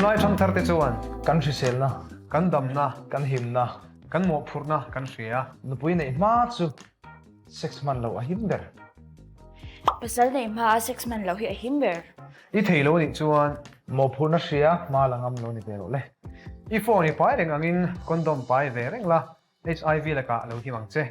Tunlai ṭhangtharte chuan. Kan hriselna. Kan damna. Kan himna. Kan mawhphurhna kan hria. Nupui neih hma chu sex hman loh a him ber. Pasal neih hma a sex hman loh hi a him ber. I thei lo anih chuan. Mawhphurhna hria hma la ngam lo ni ve rawh le. I phone i pai reng angin condom pai ve reng la, HIV lakah lo him ang che.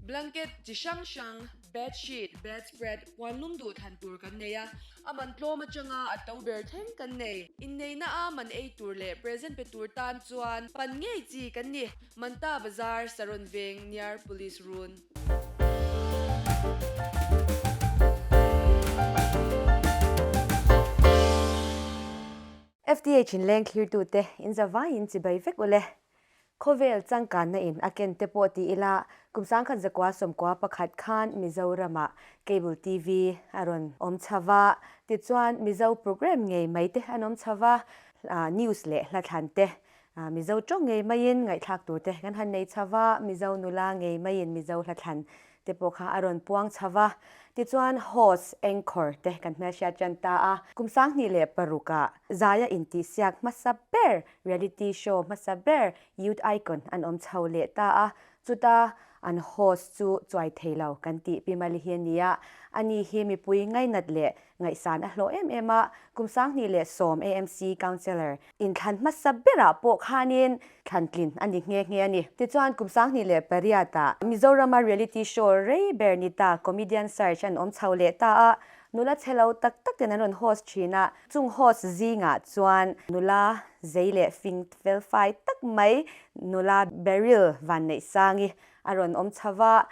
Blanket chi hrang hrang, bed sheet, bedspread, puan lum duh thlan tur kan nei a, a man tlawm atanga a to ber thleng kan nei. Inneihna a man ei tur leh present pe tur tan chuan pan ngei chi kan ni. Manta Bazar, Saron Veng, near Police Run. FTH in leng thlirtute in zavaiin chibai vek ule. Khawvel changkanna in a ken te pawh ti ila kum sangkhat zakua sawmkua pakhat khan Mizoramah Cable TV a rawn awm chho va, tichuan Mizo programme ngei mai te an awm chho va, news leh hla thlan te Mizo tawng ngei maiin ngaihthlak tur te kan han nei chho va, Mizo nula ngei maiin Mizo hla thlan te pawh kha a rawn puang chho va. Tichuan host, anchor, te kan hmelhriat tan ta a. Kum 2006ah Zaia intihsiak hmasa ber, reality show hmasa ber Youth Icon an awm chho leh ta a. Chuta an host chu chuai thei lo kan tih Pi Mali hi a ni a. Ani hi mipui ngainat leh Ngaihsan a hlawh em em a, kum 2010 AMC Councillor inthlan hmasa berah pawh khanin thlantlin a ni nghe nghe a ni. Tichuan kum 2008 ah Mizorama reality show rei ber ni ta Comedian Search an awm chho leh ta a, nula chhe lo tak tak ten an rawn host thin a, chung host zingah chuan nula zei leh fing felfai tak mai nula Beryl Vanneihsangi A rawn awm chho va,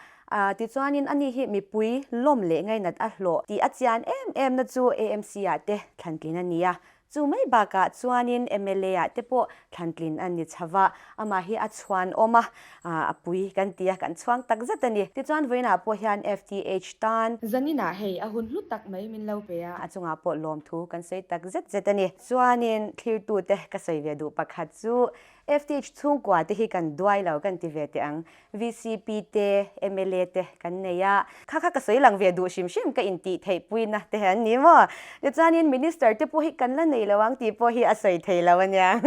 tichuanin ani hi mipui lawm leh ngainat a hlawh tih a chian em em na chu AMC ah te thlantlin a ni a. Chu mai bakah chuanin mla ah te pawh thlantlin a ni chho va, amah hi a chhuan awm a, a pui kan ti a, kan chhuang tak zet a ni. Tichuan vawiinah pawh hian FTH tan. Zaninah hei a hun hlu tak mai min lo pe a. A chungah pawh lawmthu kan sawi tak zet zet a ni. Chuanin thlirtute ka sawi ve duh pakhat chu FTH chhungkua te hi kan duai lo kan ti ve teh ang. VCP te, mla te kan nei a. Kha kha ka sawi lang ve duh hrim hrim ka intih theih puina te an ni maw? Tichuanin Minister te pawh hi kan la nei lo ang tih pawh hi a sawi thei lo a nia.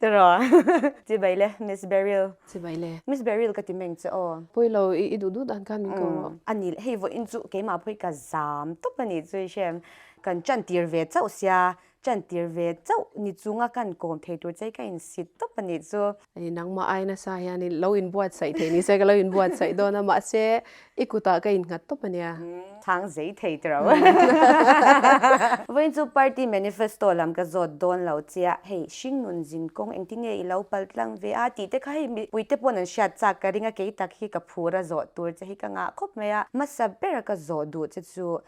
Tiraw? Chibai le, Miss Beryl. Chibai le. Miss Beryl ka ti meng che aw. Pawi lo, i duh duh dan khan min ko rawh. A ni, hei vawiin chu keimah pawh hi ka zam tawp a nih chu i hre. Kan chantir ve chauh sia, Chantir ve chauh ni chunga kan kawm thei tur che ka insit tawp a nih chu. Hei nangmah ai nasa hianin lo inbuatsaih thei ni se ka lo inbuatsaih dawn a, mahse i kutah ka innghat tawp a nia. Chhang zei thei tiro. Vawiin chu party manifesto lam ka zawt dawn lo chiah, hei hringnun zin kawng engtin nge i lo pal tlang ve a tih te kha hei mipuite pawn an hriat chak ka ring a, kei tak hi ka phur a zawh tur che hi ka ngah khawp mai a. Hmasa bera ka zawh duh che chu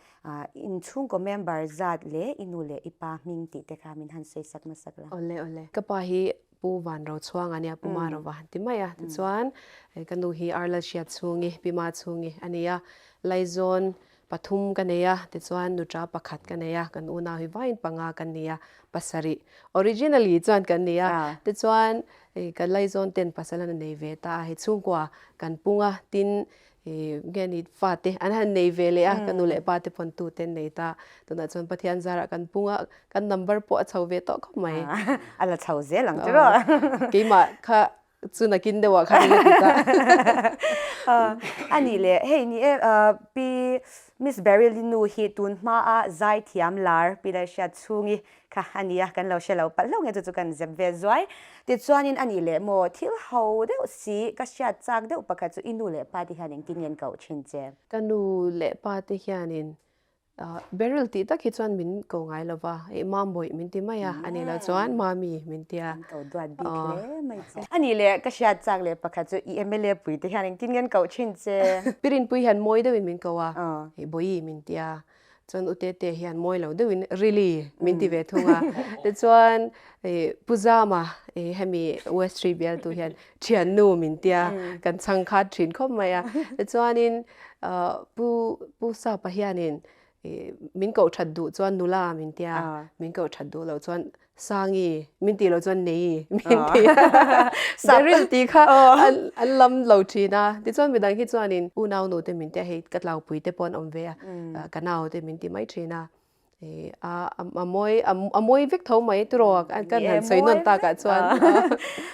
Inchhungkaw member zat leh i nu leh i pa hming tih te kha min han sawi sak hmasak la. Awle awle. Ka pa hi Pu Van Ro Chhuang a nia, Pu Ma Rova han ti mai a. Tichuan ka nu hi Arlal Hriat Chhungi, Pi Ma Chhungi a ni a. Laizawn pathum ka nei a, tichuan nuṭa pakhat ka nei a, kan unau hi vaiin panga kan ni a, pasarih originally chuan kan ni a. Tichuan ka Laizawn ten pasal an nei ve ta a, hei chhungkua kan pung a, tin I nge ni fate an han nei ve leh a, ka nu leh pa te pawn tu te an nei ta. Tunah chuan Pathian zarah kan pung a, kan number pawh a chho ve tawh khawp mai. A la chho zel ang chu rawh. Keimah kha chu nakin deuhah khan la ti ta. A nih leh hei ni e, Pi Miss Beryl i nu hi tun hmaa zaithiam lar Pi Lalhriat chhungi Kha a nia, kan lo hre lo palh hlauh nge chu chu kan zep ve zuai. Tichuanin a nih leh maw, thil ho deuh si, ka hriat chak deuh pakhat chu i nu leh pa te hian engtin nge an koh thin che? Ka nu leh pa te hianin Beryl tih tak hi chuan min ko ngai lo va, ih Mambawih min ti mai a, a nih loh chuan Mami min ti a. Min ko duat bik hle mai che. A nih leh ka hriat chak leh pakhat chu i mla pui te hian engtin nge an koh thin che? Pirinpui hian mawi deuhin min ko a, ih Bawihi min ti a. Chuan U Tete hian mawi lo deuhin really min ti ve thung a. Tichuan Pu Zama hemi West Tree bialtu hian thiannu min tia kan chhang khat thin khawp mai a. Tichuanin Pu Pu Sapa hianin min koh that duh chuan nula min tia, min koh that duh loh chuan. Sangi min tih loh chuan Nei min ti a, Daryl tih kha an lam lo thin a. Tichuan midang hi chuanin unau nu te min ti a, hei ka tlaupui te pawh an awm ve a, ka nau te min ti mai thin a. A mawi a mawi vek tho mai tiraw kan han sawi nawn takah chuan.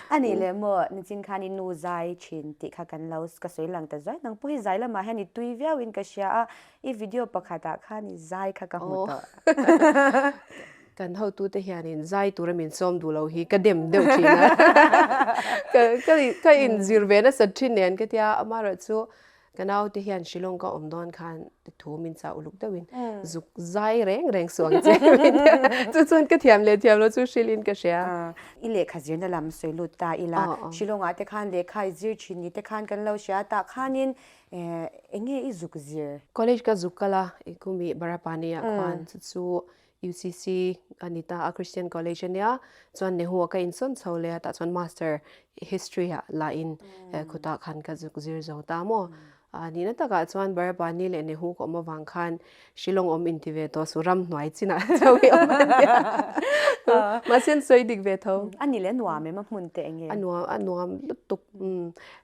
A nih leh maw nichin khan i nu zai thin tih kha kan lo ka sawi lang ta zuai nang pawh hi zai lamah hian i tui viauin ka hria a, i video pakhatah khan i zai kha ka hmu tawh. Kan hotute hianin zai tura min sawm duh lo hi ka dem deuh thin a. Ka inzir ve nasat thin nen ka tia, amaherawhchu ka naute hian Shillong ka awm dawn khan thu min chah uluk deuhin zuk zai reng reng suh ang che min ti a. Chu chuan ka thiam leh thiam lo chu hrilhin ka hria. I lehkha zirna lam sawi lut ta ila, Shillong-ah te khan lehkha i zir thin ni te khan kan lo hria tah khanin eng nge i zuk zir? College ka zuk kal a, i kumi Barapani-ah khuan chu chu UCC a ni ta a, Christian College a nia, chuan Nehu-a ka insawn chho leh a, tah chuan Master History-ah lahin khutah khan ka zuk zir zo ta maw. A nihna takah chuan Barabani leh Nehu ka awm avang khan Shillong awm inti ve tawh suh, ramhnuai chinah chauh hi awm an tia. Mahse an sawi dik ve tho. A ni leh nuam em a hmun te enge? A nuam, a nuam lutuk.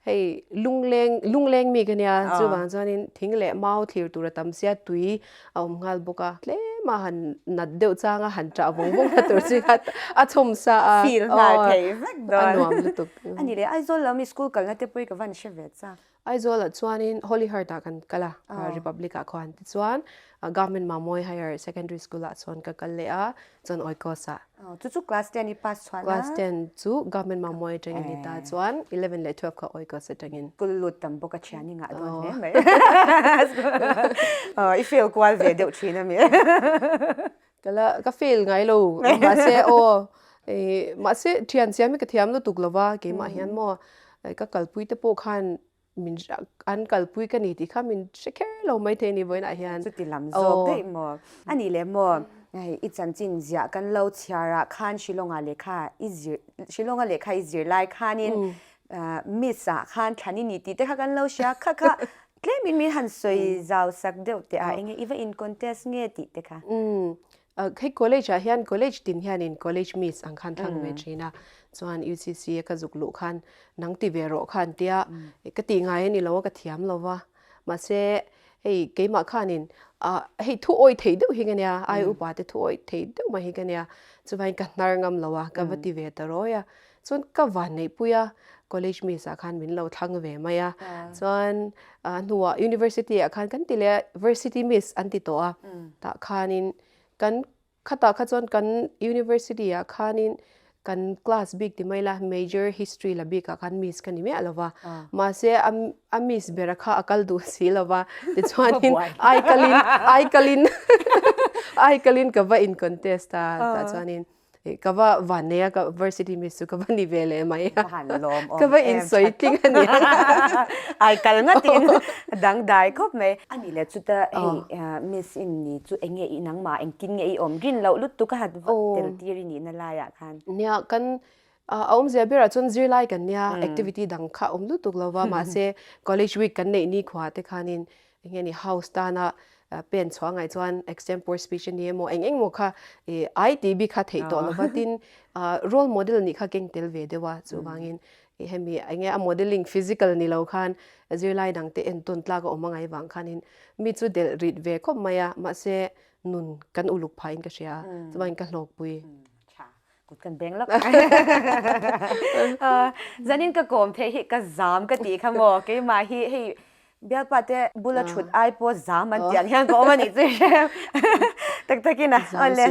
Hei lungleng, lungleng mi ka nia, chuvang chuanin thing leh mau thlir tur a tam sia, tui a awm nghal bawk a, tlem a han nat deuh chang a han ṭah vawng vawng na tur chi kha a chhawm sa a, Feel nghal thei vek dawn. A nuam lutuk. A ni leh, Aizawl lam i school kalna te pawh i ka van hre ve chak. Aizawl ah chuanin Holy Heart ah kan kal a, Republic ah khuan tichuan Government Mamoi Higher Secondary School ah chuan ka kal leh a, chuan Oikos ah. Chu chu class ten i pass chhuah na? Class ten chu Government Mamoi atangin ni ta chuan 11 leh 12 kha Oikos atangin. School lut tam bawk a thian i ngah dawn hle mai. I fail kual ve deuh thin a mi. Ka la ka fail ngai lo mahse aw mahse thian siam hi ka thiam lutuk lo va keimah hian maw ka kalpui te pawh khan min an kalpui ka ni tih kha min hre kher lo maithei a ni vawiinah hian. Chuti lam zawk daih maw? A nih leh maw hei i chanchin ziah kan lo chhiar ah khan Shillong-ah lehkha i zir Shillong-a lehkha i zir lai khanin Miss ah khan thlan i ni tih te kha kan lo hria kha kha tlemin min han sawi zau sak deuh teh a enge i va in contest nge tih te kha. Hei college ah hian college tin hianin college miss ang khan thlang ve thin a, chuan UCC a ka zuk luh khan nang ti ve rawh khan tia ka tih ngai a ni lo a ka thiam lo va, mahse hei keimah khanin ah hei thu awih thei deuh hi ka nia, ai upa te thu awih thei deuh mai hi ka nia, chuvangin ka hnar ngam lo a ka va ti ve ta rawi a, chuan ka van neihpui a college miss ah khan min lo thlang ve mai a, chuan a hnuah university ah khan kan ti leh a versity miss an ti tawh a tah khanin kan khatah kha chuan kan university ah khanin kan class bik ti mai la major history la bik ah khan miss ka ni miah lo va mahse a a miss bera kha a kal duh si lo va tichuanin ai kalin ai kalin ai kalin ka va in contest a tah chuanin Ka va van nei a, ka varsity miss chu ka va ni ve leh mai a. Va han lawm awm Ka va insawi tling a nia. Ai kal ngatin dangdai khawp mai. A ni leh chuta hei miss in ni chu eng nge i nangmah engtin nge i awm rin loh lutuk a hat vak tel tir i nihna laiah khan. Nia kan a awmzia berah chuan zirlai kan nia activity dang kha a awm lutuk lo va mahse college week kan neih nikhua te khanin Eng nge ni house tana pen chhuah ngaih chuan extempore speech a ni emaw eng eng maw kha ih ai tih bik kha theih tawh lova tin role model nih kha keng tel ve deuh a chuvangin ih hemi eng nge a modelling physical ni lo khan zirlai dang te entawn tlak a awm angai vang khanin mi chu delh rit ve khawp mai a mahse nun kan uluk phah in ka hria chuvangin ka hlawkpui. Tha kut kan beng lawk zanin ka kawm theih hi ka zam ka tih kha maw keimah hi hei Bialpa te bula thut ai pawh zam an tih ang hian ka awm a nih chu i hre tak takin a awle.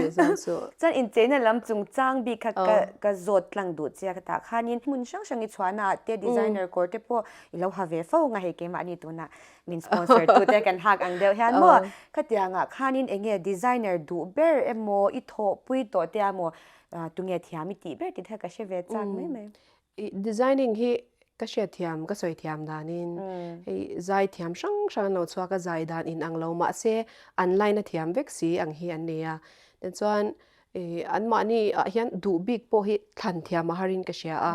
Chuan incheina lam chungchang bik kha ka ka zawt tlang duh che a ka tah khanin hmun hrang hrang i chhuahna ah te designer kawr te pawh i lo ha ve fo ang a hei keimahni tunah min sponsor tu te kan hak ang deuh hian maw khatiangah khanin eng nge designer duh ber emaw i thawhpui tawh te a maw tunge thiam i tih ber tih te kha ka hre ve chak mai mai. I designing hi ka hriat thiam, ka sawi thiam danin hei zai thiam hrang hrang an lo chhuak a, zai dan in ang lo mahse an line a thiam vek si ang hi an nei a. Tichuan ih anmahni ah hian duh bik pawh hi thlan thiam a harin ka hria a.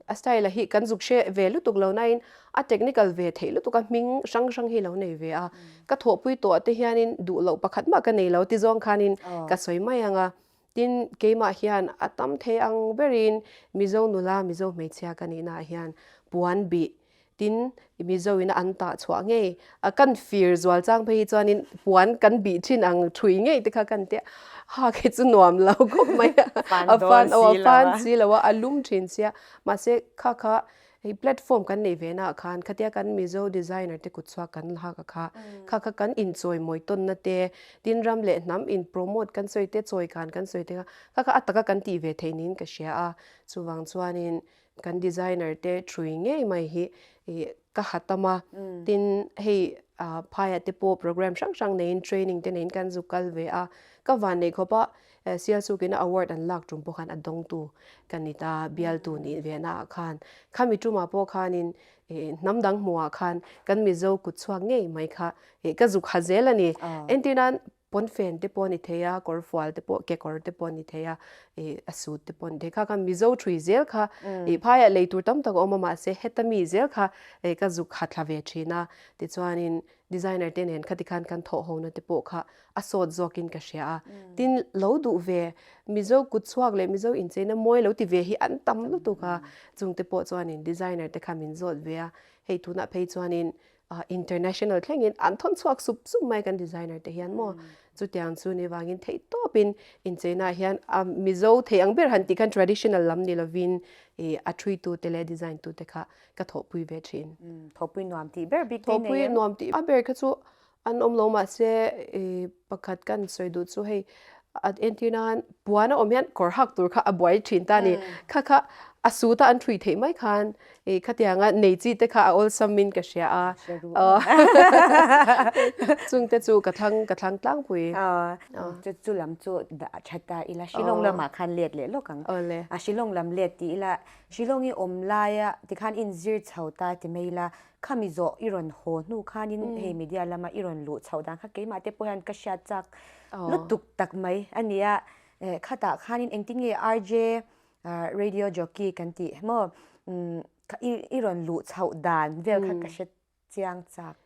A style a hi kan zuk hre ve lutuk lo nain a technical ve theih lutuk a, hming hrang hrang hi lo nei ve a. Ka thawhpui tawh te hianin duh loh pakhat mah ka nei lo ti zawng khanin ka sawi mai ang a. Tin, keimah hian a tam thei ang berin Mizo nula, Mizo hmeichhia ka nihnaah hian puan bih Tin, Mizo in a an tah chhuah ngei a kan fir zual chang phei hi chuanin puan kan bih thin ang thui ngei te kha kan tia ha khi chu nuam lo khawp mai a, a fan aw a fan si lo a, a lum thin sia mahse kha kha hei platform kan neih ve naah khan khatia kan Mizo designer te kut chhuak kan hak a kha kha kha kan inchawi mawi tawnna te tin ram leh hnam in promote kan sawi te chawi khan kan sawi te kha kha kha a taka kan tih ve theih niin ka hria a chuvang chuanin Kan designer te thrui ngei mai hi ka ha tam a, tin hei phaiah te pawh program hrang hrang neiin training te neiin kan zuk kal ve a, ka van neih khawp a Sialsuk ina award an lak tum pawh khan a dawngtu ka ni ta, bialtu nih ve naah khan khami tumah pawh khanin hnam dang hmuhah khan kan Mizo kut chhuak ngei mai kha ka zuk ha zel a ni. Entirnan Pawnfen te pawh a ni thei a, kawrfual te pawh, kekawr te pawh a ni thei a, ih a suit te pawh a ni thei. Kha kha Mizo thui zel kha ih phaiah lei tur tam tak a awm a, mahse heta mi zel kha ih ka zuk ha thla ve thin a. Tichuanin designer te nen khati khan kan thawh hona te pawh kha a sawt zawkin ka hria a. Tin, lo duh ve, Mizo kut chhuak leh Mizo incheina mawi lo ti ve hi an tam lutuk a, chungte pawh chuanin designer te kha min zawt ve a. Hei tunah phei chuanin international thlengin an thawn chhuak sup sup mai kan designer te hian maw chutiang chu ni vangin theih tawpin incheina hian a Mizo thei ang ber han tih khan traditional lam ni lovin ih a thui tu te leh design tu te kha ka thawhpui ve thin. Thawhpui nuam tih ber bik te nei em? Thawhpui nuam tih a ber kha chu an awm lo mahse ih pakhat kan sawi duh chu hei a entir nan puan a awm hian kawr hak tur kha a buai thin ta a ni. Kha kha a suit a an thui theih mai khan ih khatianga nei chi te kha a awlsam in ka hria a. Chung te chu ka thlang ka thlang tlangpui. Chu chu lam chu dah tha ta ila Shillong lamah khan let leh lawk ang. A Shillong lam let ti ila Shillong i awm laia tikhan inzir chho ta ti mai ila Khami zawh i rawn haw hnu khanin hei media lama i rawn luh chhoh dan kha keimah te pawh hian ka hriat chak lutuk tak mai a ni a. Khatah khanin engtin nge RJ radio jockey kan tih maw i rawn luh chhoh dan vel kha ka hre chiang chak.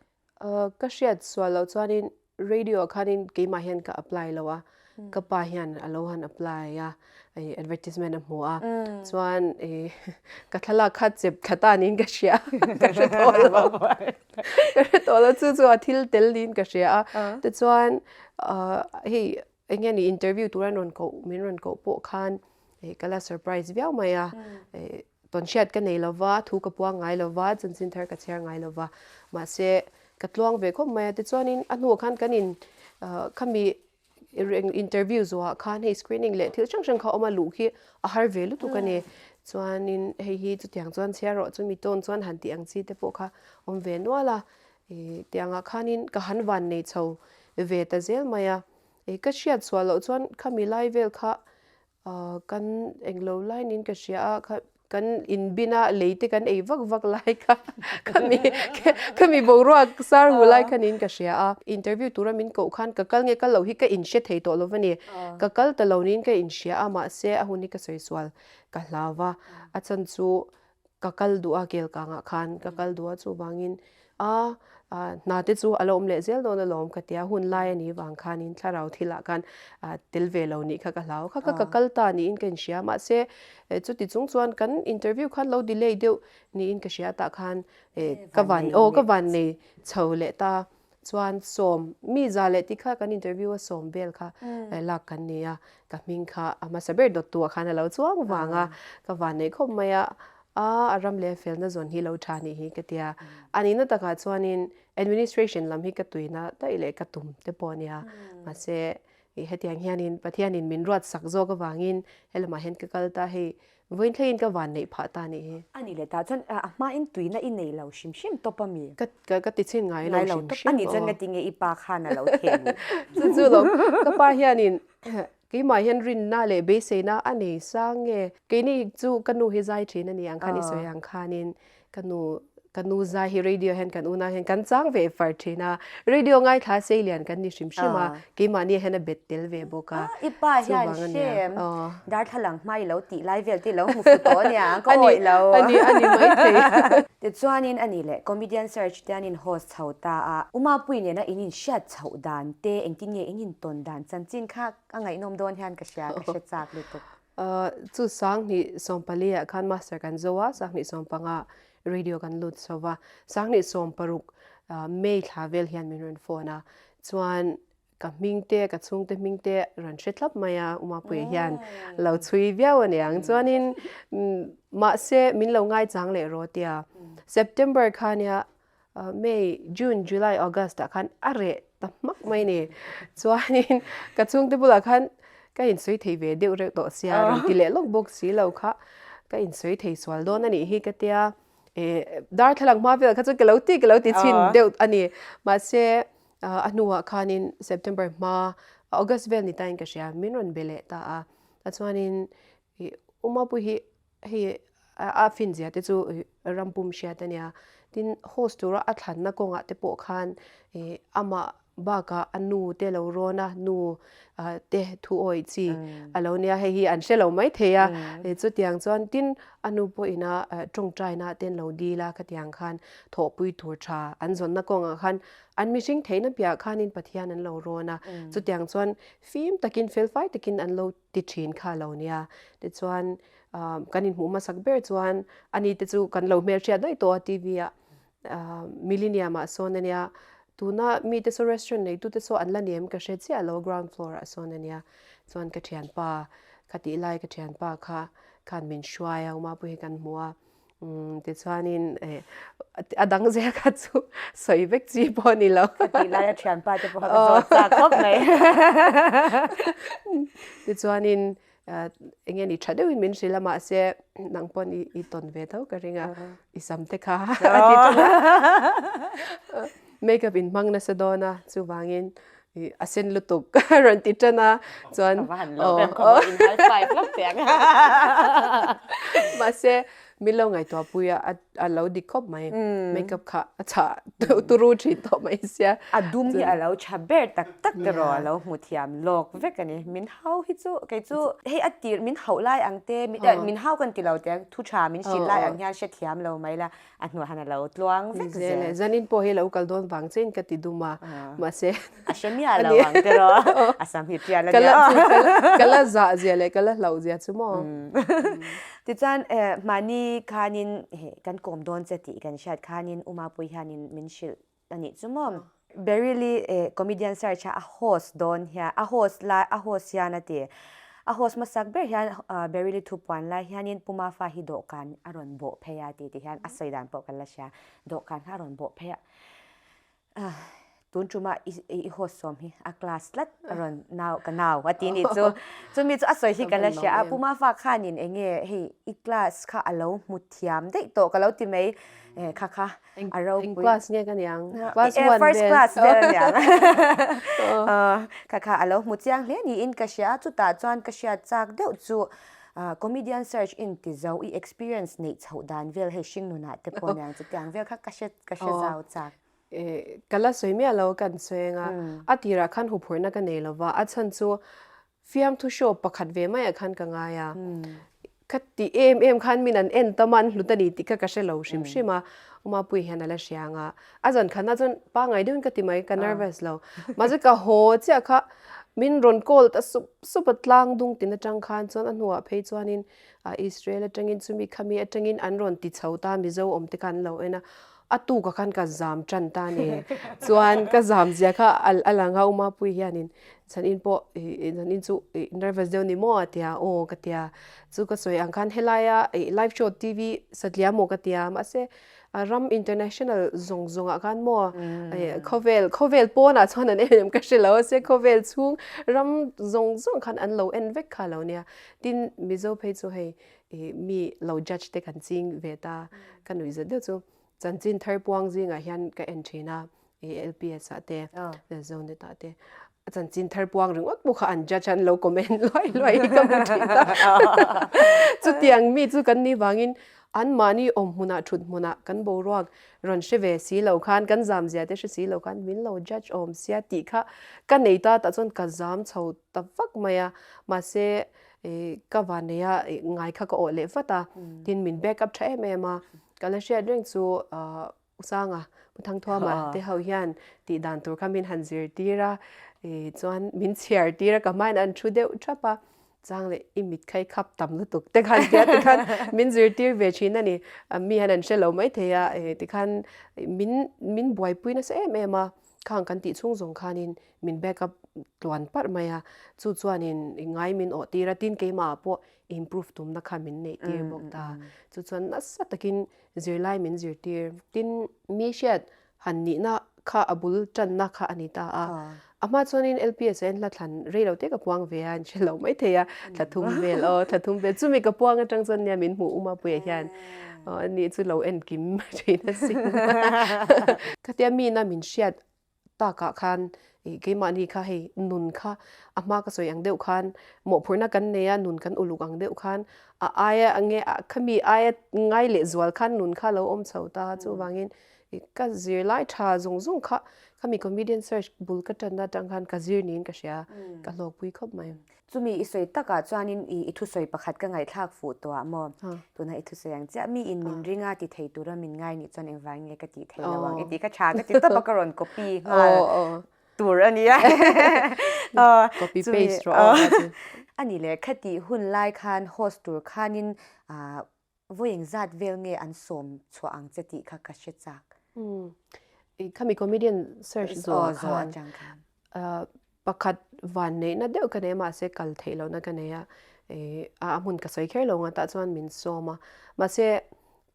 Ka hriat sual loh chuanin Radio ah khanin keimah hian ka apply lo a, ka pa hian a lo han apply a, advertisement a hmu a, chuan ka thlalak kha chep thla ta niin ka hria, ka hre tawh lo, ka hre tawh lo chu chu a thil tel niin ka hria a, tichuan hei eng nge ni interview tur an rawn koh min rawn koh pawh khan ka la surprise viau mai a, Tawn hriat ka nei lova, thu ka puang ngai lova, chanchin thar ka chhiar ngai lova. Mahse, ka tluang ve khawp mai a. Tichuanin a hnuah khan kan in khami interview zawhah khan hei screening leh thil hrang hrang kha a awm a, luh khi a har ve lutuk a ni. Chuanin hei hi chutiang chuan chhiar rawh chumi tawn chuan han tih ang chi te pawh kha awm ve nual a. Tiangah khanin ka han van nei chho ve ta zel mai a. Ka hriat chhuah loh chuan khami lai vel kha Kan englo lai niin ka hria a, kha kan inbin a lei te kan ei vak vak lai kha khami khami boruak sar hu lai kha niin ka hria a. Interview tura min koh khan ka kal nge kal loh hi ka inhre thei tawh lo va ni. Ka kal ta lo niin ka inhria a, mahse a hun hi ka sawi sual ka hlau va. A chan chu ka kal duh a kelkangah khan ka kal duh a chuvangin a hna te chu a lo awm leh zel dawn alawm ka tia hun lai a nih vang khanin thlarau thilah khan tel ve lo nih kha ka hlau kha kha ka kal ta niin ka inhria mahse chuti chung chuan kan interview khan lo delay deuh niin ka hria tah khan ka van aw ka van nei chho leh ta. Chuan sawm, mi za leh tih kha kan interview a sawm vel kha lak kan ni a, ka hming kha a hmasa ber dawttu ah khan a lo chuang vang a, ka van neih khawp mai a, a a ram leh felna zawn hi lo tha nih hi ka tia. A nihna takah chuanin administration lam hi ka tuina daih leh ka tum te pawh a nia, mahse hetiang hianin Pathianin min ruat sak zawk avangin helamah hian ka kal ta hei Vawiin thlengin ka van neih phah ta nih hi. A nih leh tah chuan a hmain tuina i nei lo hrim hrim tawp a mi? Ka ka ti chhin ngai lo hrim hrim aw. A nih chuan ngati nge i pa khan a lo theh luh? Chu chu lo, ka pa hianin keimah hian rinna leh beiseina a nei sang nge? Keini chu ka nu hi zai thin a ni ang khan i sawi ang khanin ka nu. Ka nu zai hi radio hian kan unau hian kan chang ve far thin a, radio ngaithla sei lian kan ni hrim hrim a, keimahni hian a bet tel ve bawk a. I pa hian hrem darthlalang hma i lo tih lai vel te i lo hmu fu tawh ania, ka awih lo. Ani, ani maithei. Tichuanin ani leh comedian search te an in host chho ta a, Umapui nena in inhriat chhoh dan te engtin nge in intawn dan chanchin kha a ngaihnawm dawn hian ka hria, ka hre chak lutuk. Chu sanghnih sawmpali ah khan master kan zo a, sanghnih sawmpanga radio kan lut chho va, sanghnih sawmparuk May thla vel hian min rawn phone a, chuan ka hming te ka chhungte hming te rawn hre thlap mai a, Umapuia hian lo chhui viau a niang, chuanin mahse min lo ngaichang leh rawh tia September khania May, June, July, August ah khan a reh ta hmak mai ni. Chuanin ka chhungte bulah khan ka insawi thei ve deuh reuh tawh sia, rawn ti leh lawk bawk si lo kha ka insawi thei sual dawn a nih hi ka tia. Darthlalang hma vel kha chu ka lo ti ka lo ti chhin deuh a ni. Mahse a hnuah khanin September hma August vel ni tain ka hria min rawn be leh ta a. Chuanin Umapui hi Hei a finzia te chu ram pum hriat a nia. Tin, host tura a thlanna kawngah te pawh khan amah bakah a nu te lo rawn a, nu te thu awih chi a lo nia. Hei hi an hre lo mai thei a. Chutiang chuan tin, a nu pawhin a tawngtaina te an lo dil a, khatiang khan thawhpui tur tha an zawnna kawngah khan an mihring theihna piahah khanin Pathian an lo rawn a. Chutiang chuan fim takin, felfai takin an lo ti thin kha lo nia. Tichuan kan inhmuh hmasak ber chuan ani te chu kan lo hmelhriat daih tawh a TV ah Millennium ah sawn a nia. Tuna mite saw restaurant neitu te saw an la nem ka hre chiah lo ground floor ah sawn a nia. Chuan ka thianpa kha tih lai ka thianpa kha khan min hruai a Umapui hi kan hmu a. Tichuanin a dang zel kha chu sawi vek chi pawh a ni lo. Ka tih laia thianpa te pawh kha ka zawt chak khawp mai. Tichuanin eng nge ni tha deuhin min hrilh a mahse nang pawn i tawn ve tho ka ring a, i sam te kha a ti ṭung a. Makeup in hmang nasa dawn a chuvangin a sen lutuk rawn ti tan a chuan Ka va han lo em khaw in high five lawk teh ang. Mahse min lo ngaihtuah pui a a lo dik khawp mai makeup kha a chhah turu thin tawh mai sia. A dum hi a lo tha ber tak tak te rawh a lo hmu thiam lawk vek a ni. Min hau hi chu kei chu hei a tir min hauh lai ang te min hau kan ti lo teh ang thu tha min hrilh lai ang hian hrethiam lo mai la A hnuah han a lo tluang vek zel. Zel e, zanin pawh hi lo kal dawn vang chein ka ti dum a, mahse. A hre miah lo ang tiraw, a sam hi tial a nia. Ka la zah zia leh ka la hlauh zia chu maw. Tichuan mahni khanin kan kawm dawn che tih kan hriat khanin U Mapui hianin min hrilh a nih chu maw. Beryl-i comedian search a a host dawn hian a host lai a host hian a ti. A host hmasak ber hian Beryl-i thu puan lai hianin Pu Mafa hi dawhkan a rawn bawh phei a ti ti hian a sawi dan pawh kan la hria. Dawhkan kha a rawn bawh phei a. Tun tuma i host sawm hi a class tlat a rawn nau ka nau a ti nih chu. Chumi chu a sawi hi kan la hria a. Pu Mafa khanin eng nge hei i class kha a lo hmu thiam daih tawh ka lo ti mai. Kha kha A ropui. Eng class nge ka niang? Class one vel. First class vel a niang. Kha kha a lo hmu chiang hle niin ka hria a, chutah chuan ka hriat chak deuh chu comedian search in ti zo i experience neih chhoh dan vel hei hring nunah te pawh niang chutiang vel kha ka hre ka hre zau chak. Ka la sawi miah lo kan sawi anga a tirah khan huphurhna ka nei lova a chhan chu Fiamthu show pakhat ve maiah khan ka ngai a, ka ti em em khan min an en tam a, an hlut a ni tih kha ka hre lo hrim hrim a, Umapui hian a la hria ang a, a zan khatna chuan pangngai deuhin ka ti mai, ka nervous lo, mahse ka haw chiah kha min rawn call ta sup sup a, tlang dung tin atang khan chuan a hnuah phei chuanin Israel atangin chumi khami atangin an rawn ti chho ta, Mizo awm te kha an lo en a, a tukah khan ka zam tan ta a ni, chuan ka zam zia kha a lang a, Umapui hianin Zanin pawh ih zanin chu ih nervous deuh ni maw a tia aw ka tia chu ka sawi ang khan helaia ih live show TV satliah maw ka tia mahse ram international zawng zawng ah khan maw ih khawvel khawvel pawnah chuan an en em ka hre lo a se khawvel chhung ram zawng zawng khan an lo en vek kha lo nia tin Mizo phei chu hei ih mi lo judge te kan ching ve ta ka nuih zet deuh chu chanchin thar puang zingah hian ka en thin a. LPS ah te Zonet ah te a chanchin thar puang ringawt pawh kha an judge an lo comment luai luai hi ka hmu thin ta chutiang mi chu kan ni vangin Anmahni awm hmunah thut hmunah kan boruak rawn hre ve si lo khan, kan zam zia te hre si lo khan min lo judge awm sia tih kha ka nei ta tah chuan ka zam chho ta vak mai a. Mahse, ka vannei a ngai kha ka awh leh vat a, tin min back up tha em em a. Ka la hriat reng chu U Sanga, Pu Thangthuama te ho hian tih dan tur kha min han zirtir a, chuan min chhiar tir a, ka hmain an thu deuh thap a, chang leh i mit kha i khap tam lutuk te khan tia tikhan min zirtir ve thin a ni. Mi hian an hre lo maithei a, tikhan min min buaipui nasa em em a, khang kan tih chhung zawng khanin min back up tluan parh mai a, chu chuanin ngai min awh tir a, tin keimahah pawh improve tumna kha min neih tir bawk ta. Chu chuan nasa takin zirlai min zirtir. Tin, mi hriat han nihna kha a bul tanna kha a ni ta a. A hma chuanin LPS ah hian hla thlan rei lo te ka puang ve a, an hre lo mai thei a, thla thum vel aw, thla thum vel. Chumi ka puang atang chuan nia min hmuh uma puia hian ani chu lo enkim thin asin. Khatia mina min hriat takah khan ih keimahni kha hei nun kha a hma ka sawi ang deuh khan mawhphurhna kan nei a, nun kan uluk ang deuh khan a aia nge khami aia ngai leh zual khan nun kha lo awm chho ta chuvangin ih ka zirlai tha zawng zawng kha khami comedian search bul ka tanna atang khan ka zir niin ka hria ka hlawkpui khawp mai. Chumi i sawi takah chuanin i thusawi pakhat ka ngaihthlak fuh tawh ah maw? Tuna i thusawi ang chiah mi in min ring a ti thei tura min ngai nih chuan engvang nge ka tih thei lo ang i tih kha tha ka ti tawp a ka rawn copy nghal tur a nia. Copy paste rawh aw ka ti. A nih leh khatih hun lai khan host tur khanin vawi engzat vel nge an sawm chhuah ang che tih kha ka hre chak. Khami comedian search zawh ah khan Pakhat van neihna deuh ka nei a mahse kal theih lohna ka nei a, ih a hmun ka sawi kher lo ang a tah chuan min sawm a, mahse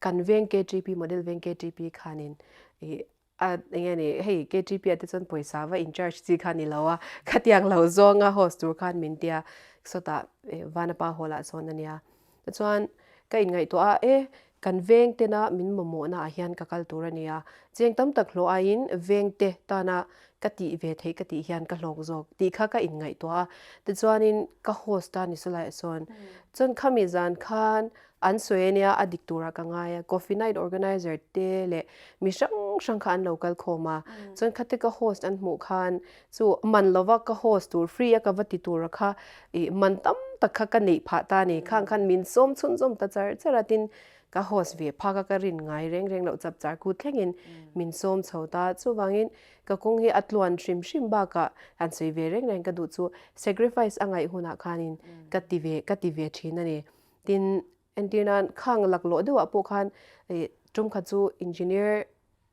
kan veng KTP model veng KTP khanin ih a eng nge ni hei KTP ah te chuan pawisa va in charge chi kha ni lo a, khatiang lo zawnga host tur khan min tia sawtah ih Vanapa hall ah sawn a nia. Tichuan, ka inngaihtuah a, e, kan veng tena min mamawhna ah hian ka kal tur a nia, cheng tam tak hlawh aiin veng te tana ka tih ve theih ka tih hian ka hlawk zawk tih kha ka inngaihtuah a. Tichuanin ka host a ni saw sawn. Chuan khami zan khan an sawi a nia, a dik turah ka ngai a, coffee night organizer te leh mi hrang hrang kha an lo kal khawm a. Chuan khate ka host an hmuh khan Chu man lova ka host tur free a ka va ti tura kha ih man tam tak kha ka neih phah ta a ni. Khang khan min sawm chhunzawm ta char char a tin ka host ve phak a ka rin ngai reng reng loh chap char kut thlengin min sawm chho ta. Chuvangin ka kawng hi a tluan hrim hrim bakah han sawi ve reng reng ka duh chu sacrifice a ngaih hunah khanin ka ti ve ka ti ve thin a ni. Tin entir nan khang laklawh deuhah pawh khan ih tum khat chu engineer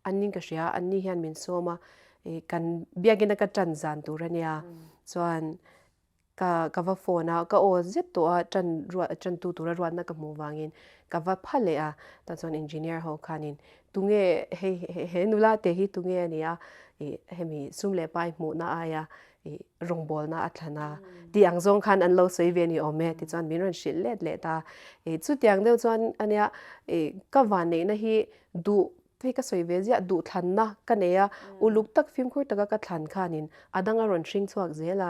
An ning ka hria, an ni hian min sawm a, ih kan biakina ka tan zan tur a nia, chuan ka ka va phone a, ka aw zet tawh a tan ruah tantu tura ruatna ka hmuh vangin ka va pha leh a, tah chuan engineer ho khanin tunge hei he nula te hi tunge a nia, ih hemi sum leh pai hmuhna aia ih rawngbawlna a thlan a tih ang zawng khan an lo sawi ve a ni awm e tichuan min rawn hrilh let leh ta, ih chutiang deuh chuan a nia ih ka vanneihna hi duh Hei ka sawi ve ziah, duhthlanna ka nei a, uluk tak fimkhur taka ka thlan khanin a dang a rawn hring chhuak zel a,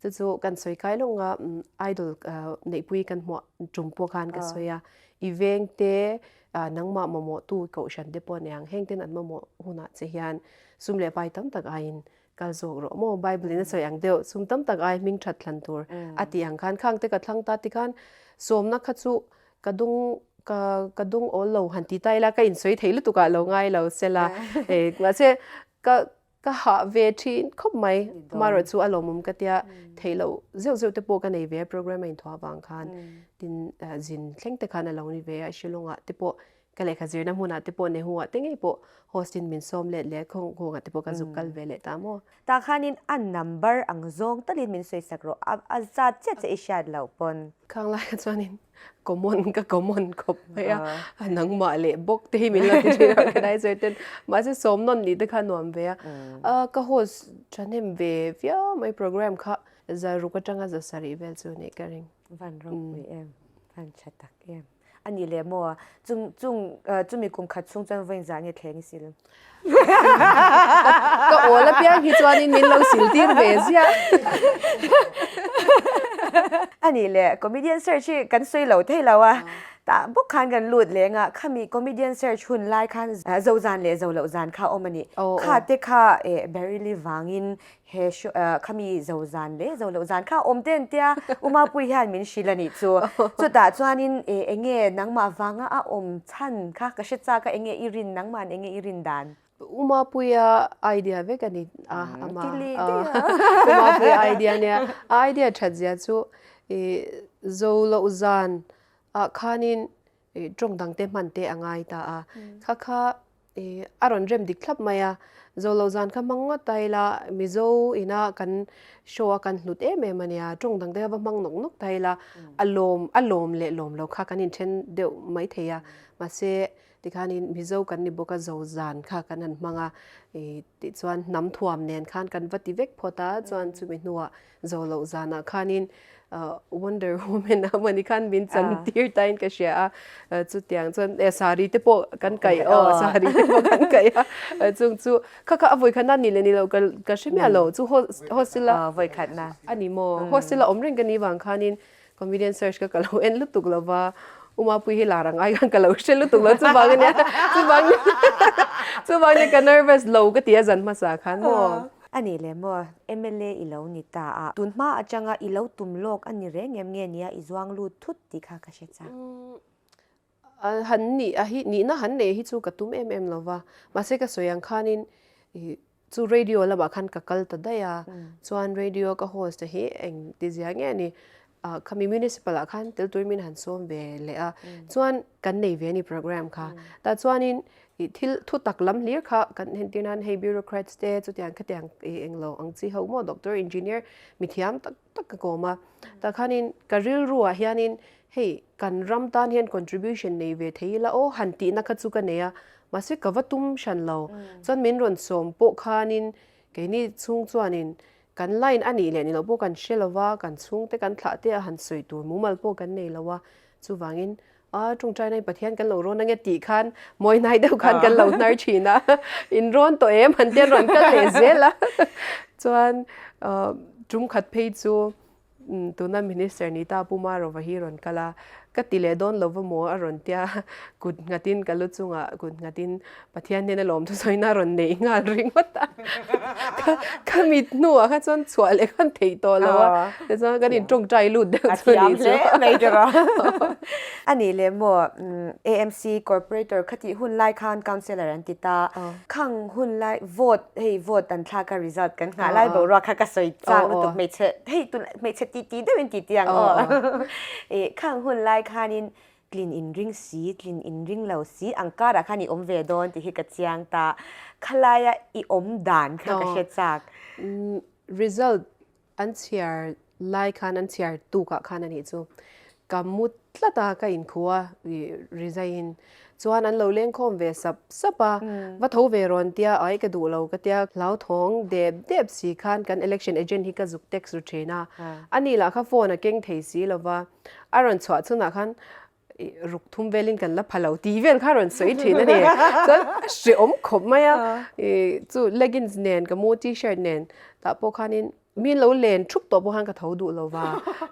chu chu kan sawi kai lawng a, idol neihpui kan hmuah tum pawh khan ka sawi a, i veng te nangmah mamawhtu kohhran te pawh aniang, heng ten an mamawh hunah che hian sum leh pai tam tak aiin kal zawk rawh maw, Bible in a sawi ang deuh, sum tam tak ai hming that thlan tur a tih ang khan khang te ka thlang ta tikhan sawmna kha chu Ka dung ka ka dung awl lo han ti ta ila ka insawi thei lutuk ah lo ngai lo sela e mahse ka ka hah ve thin khawp mai amaherawh chu a lawmawm ka tia theih loh zeuh zeuh te pawh ka nei ve a program a inthuah avang khan tin zin thleng te khan a lo ni ve a Shillong ah te pawh ka lehkha zirna hmunah te pawh Nehu ah te ngei pawh host in min sawm let leh khawng khawng ah te pawh ka zuk kal ve leh ta maw. Tah khanin a number ang zawng talin min sawi sak rawh a a zat chiah chiah i hriat loh pawn. Khang laiah chuanin common ka common khawp mai a, a nangmah leh bawk te hi min lo ti thin organizer ten mahse sawm nawn nih te kha nuam ve a. Ka host thahnem ve viau mai program kha zaruk atanga za sarih vel chu nih ka ring. Van ropui em, van tha tak em. A nih leh maw? Chung chung chumi kum khat chhung chuan vawiin zah nge thleng i sil? Ka awl apiang hi chuanin min lo sil tir ve ziah. A nih leh comedian search hi kan sawi lo thei lo a. Tah bawk khan kan lut leng a, khami comedian search hun lai khan zo zan leh zo loh zan kha awm a ni. Kha te kha Baryli vangin he show khami zo zan leh zo loh zan kha awm te an tia U Mapuii hian min hrilh a nih chu. Chutah chuanin enge nangmah vanga a awm chhan kha ka hre chak a, enge i rin nangmahn enge i rin dan? U Mapuia idea vek a ni a, ama U Mapuia idea nia. A idea that zia chu zo loh zan ah khanin tawng dang te hman te a ngai ta a. Kha kha a rawn rem dik thlap mai a, zo loh zan kha hmang ngawt ta ila Mizo ina kan show a kan hlut em em a nia, tawng dang te kha va hmang nawk nawk ta ila a lawm a lawm leh lawm lo kha kan inthen deuh mai thei a, mahse Tikhanin Mizo kan ni bawk a, zo zan kha kan han hmang a, tichuan hnam thuam nen khan kan va ti vek phawt a, chuan chumi hnuah zo loh zanah khanin Wonder Woman a mawni khan min chan tir tain ka hria a, chutiang chuan sari te pawh kan kaih aw, sari te pawh kan kaih a, chung chu kha kha a vawikhatna ni leh ni lo ka hre miah lo, chu hostel a vawikhatna a ni maw, hostel a awm reng ka ni vang khanin Comedian search ka ka lo en lutuk lo va, U Mapuii hi lar ang ai khan ka lo hre lutuk lo chuvang ania chuvang chuvang ania ka nervous lo ka ti a zan hmasa khan maw. A nih leh maw, mla i lo ni ta a, tun hma atanga i lo tum lawk a ni reng em nge nia i zuang lut thut tih kha ka hre chak. Han nih a hi nihna han nei hi chu ka tum em em lo va, mahse ka sawi ang khanin i Chu radio lamah khan ka kal ta daih a, chuan radio ka host te hi eng ti zia nge ni ah khami municipal ah khan tel turin min han sawm ve leh a, chuan kan nei ve a ni program kha. Tah chuanin ih thil thu tak lam hlir kha kan entir nan hei bureaucrats te chutiang khatiang ih englo ang chi ho maw doctor engineer mithiam tak tak ka kawm a, tah khanin ka rilru ah hianin hei kan ram tan hian contribution nei ve thei ila aw han tihna kha chu ka nei a, mahse ka va tum hran lo. Chuan min rawn sawm pawh khanin keini chhung chuanin kan line a nih leh ni loh pawh kan hre lo va, kan chhungte kan thlah te a han sawi tur mumal pawh kan nei lo a, chuvangin a tawngtai na in Pathian kan lo rawn ange tih khan mawi hnai deuh khan kan lo hnar thin a, in rawn tawh em han tia rawn kal leh zel a, chuan tum khat phei chu Tuna Minister ni ta Pu Marova hi rawn kal a, ka ti leh dawn lo va maw a rawn tia, kut nghatin ka lu chungah kut nghatin Pathian hnena lawm thusawiin a rawn neih nghal ringawt a, ka mit hnuah kha chuan chhuah leh khan theih tawh lo a, tichuan kan in tawngtai lut deuh chu a nih chu. A thiam hle mai tawh a. A nih leh maw AMC Corporator khatih hun lai khan Councillor an ti ta, Khang hun lai vote hei vote an thlak a result kan nghah lai boruak kha ka sawi chang lutuk hmeichhe hei tun hmeichhe ti ti deuhin ti ti ang aw eh khang hun lai khanin tlin in ring si tlin in ring lo si ang karah khan i awm ve dawn tih hi ka chiang ta khalaia i awm dan kha ka hre chak. Result An chhiar lai khan an chhiar tukah khan a nih chu. Ka mu tlat a, ka inkhu a, rizaiin. Chuan an lo lengkhawm ve sap sap a, va tho ve rawn tia, ai ka duh lo ka tia. Hlauthawng dep dep si khan kan election agent hi ka zuk text ru thin a. Ani lah kha phone a keng thei si lo va, a rawn chhuah chhunah khan ruk thum velin kan la pha lo tih vel kha rawn sawi thin a ni. Chuan a hrehawm khawp mai a, chu leggings nen ka mu t-shirt nen tah pawh khanin mi lo len thup tawh pawh khan ka tho duh lo va,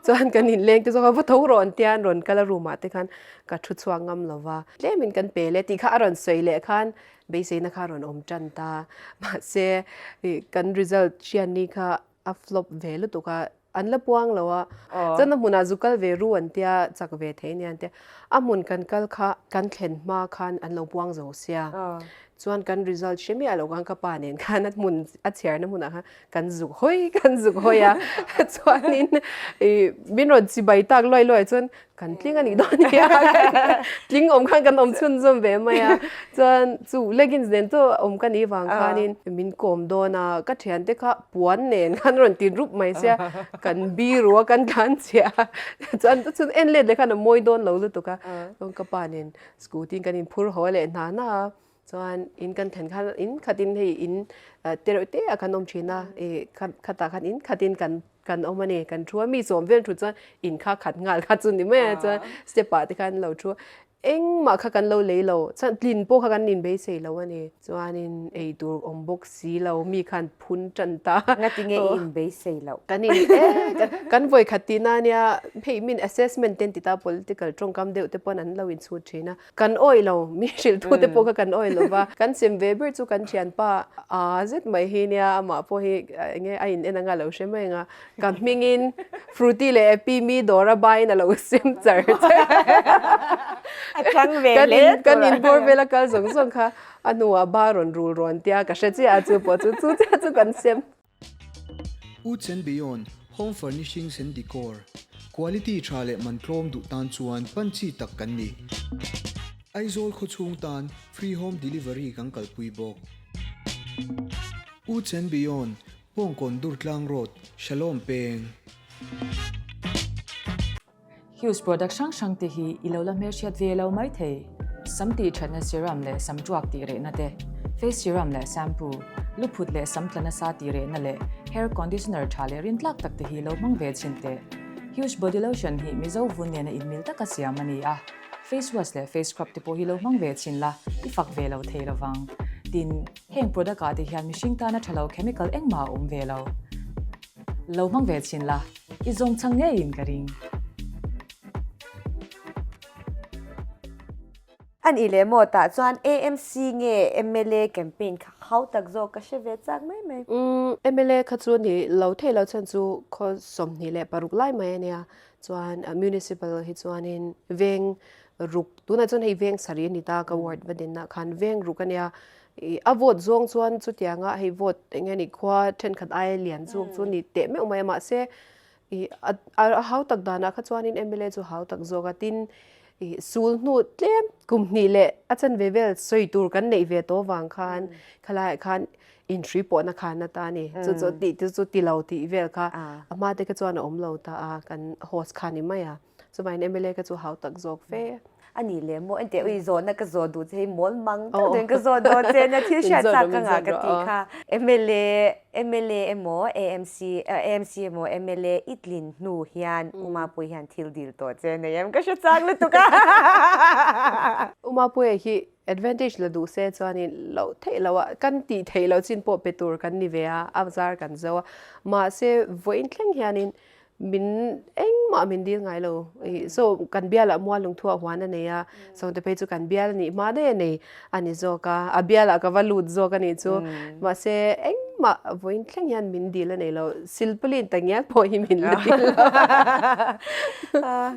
chuan kan inleng te zawk a va tho rawh an tia an rawn kal a room ah te khan ka thu chhuak ngam lo va, tlemin kan pe leh tih kha a rawn sawi leh khan beiseina kha a rawn awm tan ta. Mahse kan result hriatni kha a flop ve lutuk a, an la puang lo a, chuan a hmunah zu kal ve ru an tia chak ve thei nia an tia, a hmun kan kal kha kan thlen hma khan an lo puang zo sia, chuan kan result hre miah lo khan ka pa nen khan a hmun a chhiarna hmunah khan kan zuk hawi kan zuk hawi a, chuanin ih min rawn chibai tak luai luai chuan kan tling a nih dawn nia tling awm khan kan awm chhunzawm ve mai a chuan chu leggings nen chu awm ka nih vang khanin min kawm dawn a ka thiante kha puan nen khan rawn ti rup mai sia kan biru a kan tlan chhiah a chuan chuan en let leh khan a mawi dawn lo lutuk a chuan ka pa nen scooty in kan inphur haw leh hna hna a chuan in kan thlen khan in khatin hei in te reuh te ah khan awm thin a ih khatah khan in khatin kan kan awm a ni kan thu a mi sawm vel thu chuan in kha khat nghal kha chu ni mai a chuan step ah te khan lo thu. Engmah kha kan lo lei lo, chuan tlin pawh kha kan inbeisei lo a ni. Chuanin ei tur awm bawk si lo, mi khan phun tan ta. Ngati nge i inbeisei loh? Kan in e, kan vawi khat tihna ania, hei min assessment te an ti ta, political tawngkam deuh te pawn an lo inchhut thin a. Kan awih lo, mi hrilh tu te pawh kha kan awih lo va. Kan sem ve ber chu kan thianpa aa zet mai hi nia, amah pawh hi enge a in en anga lo hre mai ang a. Ka hmingin Fruity leh Epi mi dawra baiin a lo sem char char. A chang ve hle tur. Kan inbawr vela kal zawng zawng kha a hnuah ba rawn rul rawn tia ka hre chiah a chu pawh chu chu chiah chu kan sem. Woods and Beyond, Home Furnishings and Decor, Quality tha leh man tlawm duh tan chuan pan chi tak kan ni. Aizawl khawchhung tan free home delivery kan kalpui bawk. Woods and Beyond, Pawngkawn Durtlang Road, Shalom Peng. Hughes product hrang hrang te hi i lo la hmelhriat ve lo mai thei. Sam tih thatna serum leh sam tuak tih rehna te, face serum leh shampoo, lu phut leh sam tla nasa tih rehna leh hair conditioner tha leh rintlak tak te hi lo hmang ve chhin teh. Hughes body lotion hi Mizo vun nena inmil taka siam a ni a. Face wash leh face scrub te pawh hi lo hmang ve chhin la, i fak ve lo thei lovang. Tin. Heng product ah te hian mihring tana tha lo chemical engmah a awm ve lo. Lo hmang ve chhin la, i zawng chang ngeiin ka ring. A nih leh maw tah chuan AMC nge mla campaign kha hau tak zawk ka hre ve chak mai mai. Umm mla kha chu ni lo thei lo chuan chu khaw 26 lai mai a nia chuan municipal hi chuanin veng ruk tunah chuan hei veng sarih a ni ta ka ward va dinna khan veng ruk a nia ih a vote zawng chuan chutianga hei vote eng nge ni khua thenkhat aia lian zawk chu ni teh meuh mai a mahse ih a a hau tak danah kha chuanin mla chu hau tak zawk a tin ih sul hnu tlem kum hnih leh a chanve vel sawi tur kan neih ve tawh vang khan khalaiah khan inhrui pawhna khan ata a ni chu chu tih te chu ti lo tih vel kha a hma te kha chuan a awm lo ta a kan host kha ni mai a. Chuvangin mla ka chu hau tak zawk fe. A nih leh maw enteh ui zawhna ka zawh duh che hi mawl mang tak deuhin ka zawh dawn che nia thil hriat chak ka ngah ka tih kha. Mla mla emaw AMC AMC emaw mla i tlin hnu hian U Mapuii hian thil dil tawh che nei em ka hre chak lutuk a. U Mapuii hi advantage la duh se chuanin loh theih loh a kan tih theih loh chin pawh pe tur kan ni ve a a zar kan zo a mahse vawiin thleng hianin Min engmah min dil ngai lo. So kan bialah mual lungthu a huan a nei a, Sawngte phei chu kan bial a nih hma daih a nei a ni zawk a, a bialah ka va lut zawk a nih chu. Mahse engmah vawiin thleng hian min dil a nei lo, silpawlin ta ngial pawh hi min la dil lo.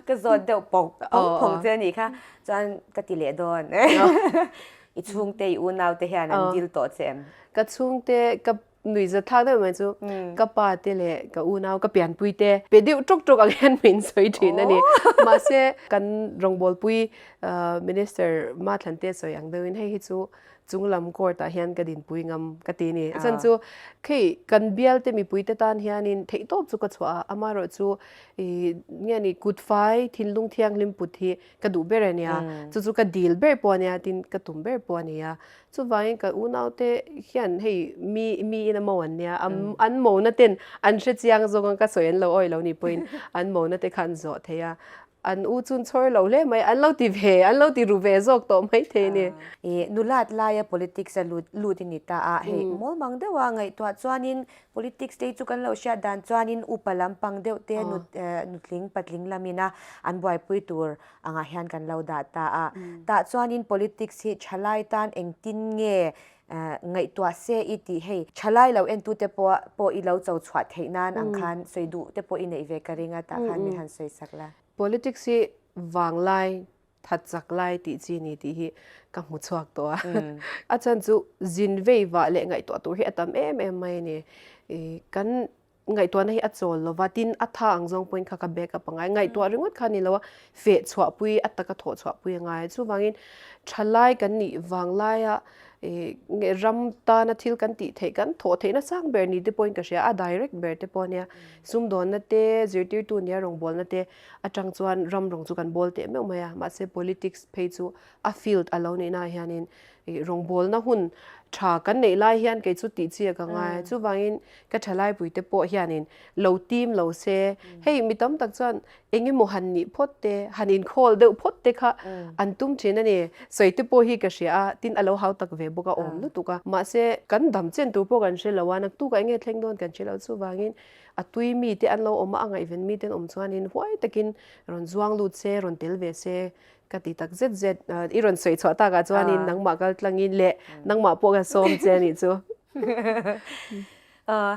Ka zawt deuh pawng phawng che a nih kha, chuan ka ti leh dawn. I chhungte, i unaute hian an dil tawh che em? Ka chhungte, ka Nui zat thlak deuh mai chu ka pa te leh ka unau ka pianpui te pe deuh ṭawk ṭawk ang hian min sawi ṭhin a ni. Mahse kan rawngbawlpui Minister Mathlan te sawi ang deuhin hei hi chu chunglam court ah hian ka dinpui ngam ka ti a ni. A chhan chu khei kan bial te mipui te tan hianin theihtawp chu ka chhuah a, amaherawhchu ih nge ni kut fai thinlung thianghlim put hi ka duh ber a nia. Chu chu ka dil ber pawh a nia tin ka tum ber pawh a ni a. Chuvangin ka unaute hian hei mi mi in a mo an nia, an mona ten an hre chiang zawng a, ka sawi an lo awih lo nih pawhin an mona te kha an zawh thei a, an u chun chhawr lo hle mai, an lo ti ve, an lo ti ru ve zawk tawh mai thei a ni. I nulat laia politics a lut lut i ni ta a, hei mawlmang deuha ngaihtuah chuanin politics te hi chu kan lo hriat dan chuanin upa lampang deuh te nut nutling patling lamina an buaipui tur angah hian kan lo dah ta a. Tah chuanin politics hi thalai tan engtin nge ngaihtuah se i tih hei thalai lo entute pawh pawh i lo cho chhuah theih nan ang khan sawi duh te pawh i neih ve ka ring a tah khan min han sawi sak la. Politics hi vanglai that chak lai tih chi ni tih hi ka hmu chhuak tawh a. A chhan chu zin vei vah leh ngaihtuah tur hi a tam em em mai a ni. Kan Ngaihtuahna hi a chawl lo va, tin a tha ang zawng pawhin kha ka back up a ngai. Ngaihtuah ringawt kha a ni lo a, feh chhuahpui, a taka thawh chhuahpui a ngai. Chuvangin thalai kan nih vang laia ram tana thil kan tih theih, kan thawh theihna sang ber ni te pawhin ka hria, a direct ber te pawh a nia. Sumdawnna te, zirtirtu nia rawngbawlna te atang chuan ram rawng chu kan bawl teh meuh mai a, mahse politics phei chu a field a lo nihnaah hianin Rawngbawlna hun tha kan neih lai hian kei chu tih chi a ka ngai a, chuvangin ka thalaipui te pawh hianin lo tim lo se, hei mi tam tak chuan Eng emaw han nih phawt te, han inkhawl deuh phawt te kha an tum thin a ni. Sawi te pawh hi ka hria a, tin a lo hau tak ve bawk a, awm lutuk a. Mahse, kan dam chen tur pawh kan hre lo a, naktukah eng nge thleng dawn kan hre lo. Chuvangin a tui mi te an lo awm a, a ngaihven mi te an awm chuanin huai takin rawn zuang lut se, rawn tel ve se ka ti tak zet zet. I rawn sawi chhuah takah chuanin nangmah kal tlangin leh nangmah pawh ka sawm che a nih chu.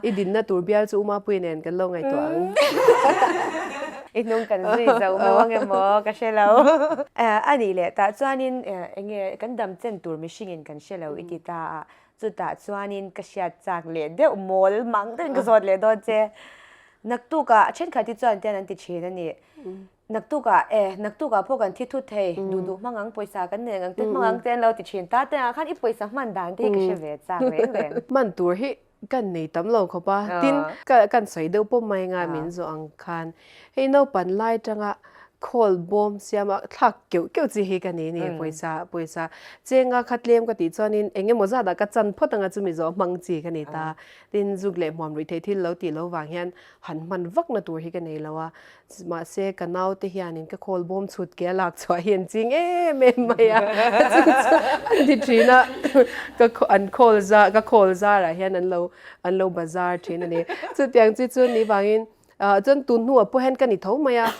I dinna tur bial chu Umapui nen kan lo ngaihtuah ang. I hnung kan zui zo hmeuh ang emaw ka hre lo. A nih leh tah chuanin enge kan dam chen tur mihringin kan hre lo i ti ta a, chutah chuanin ka hriat chak leh deuh mawl mang deuhin ka zawt leh dawn che. Naktukah thenkhat hi chuan tian an ti thin a ni. Naktukah e, naktukah pawh kan thi thut thei, duh duh hmang ang, pawisa kan nei ang te hmang ang te an lo ti thin ta te ah khan i pawisa hman dan te hi ka hre ve chak reng reng. Hman tur hi kan nei tam lo khawp a, tin ka kan sawi deuh pawp mai anga min zawh ang khan hei naupan lai atanga khawl bawm siam a thlak keuh keuh chi hi ka nei ni, pawisa pawisa chenga kha tlem ka tih chuanin eng emaw zatah ka chan phawt anga chumi zawh hmang chi ka nei ta, tin zuk leh hmuam ruih theih thil lo tih lo vang hian han hman vakna tur hi ka nei lo a, Mahse, ka naute hianin ka khawl bawm chhut ke a lak chhuah hi an ching em em mai a, chu chu an ti thin a, ka an khawl za ka khawl zarah hian an lo an lo bazar thin a ni. Chutiang chi chu ni vangin chuan tun hnuah pawh hian ka ni tho mai a,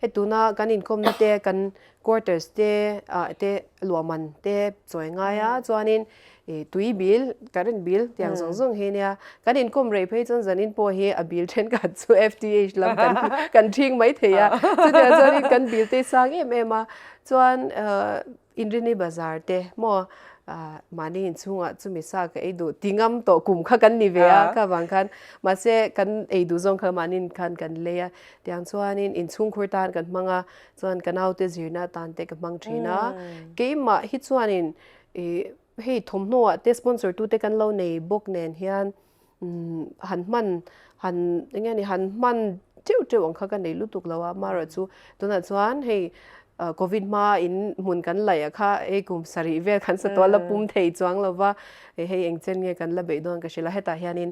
hei tuna kan inkawmna te kan quarters te ah te luahman te chawi ngai a chuanin Ih tui bil, current bill tiang zawng zawng hi nia. Kan inkawm rei phei chuan zanin pawh hi a bill thenkhat chu FTH lam kan kan thing mai thei a. Chutiang chuanin kan bill te sang em em a. Chuan Inrini bazar te maw mahni inchhungah chumi sa ka ei duh ti ngam tawh kum kha kan ni ve a kha vang khan. Mahse kan ei duh zawng kha mahni khan kan lei a. Tiang chuanin inchhungkhur tan kan hmang a, chuan ka naute zirna tan te ka hmang thin a. Keimah hi chuanin Ih hei thawmhnaw ah te sponsor tu te kan lo nei bawk nen hian han hman han eng nge ni han hman teuh teuh ang kha ka nei lutuk lo a amaherawh chu tunah chuan hei covid hma in hmun kan laih ah kha hei kum sarih vel kan sa tawh a la pum thei chuang lo va hei eng chen nge kan la beih dawn ka hrilh a hetah hianin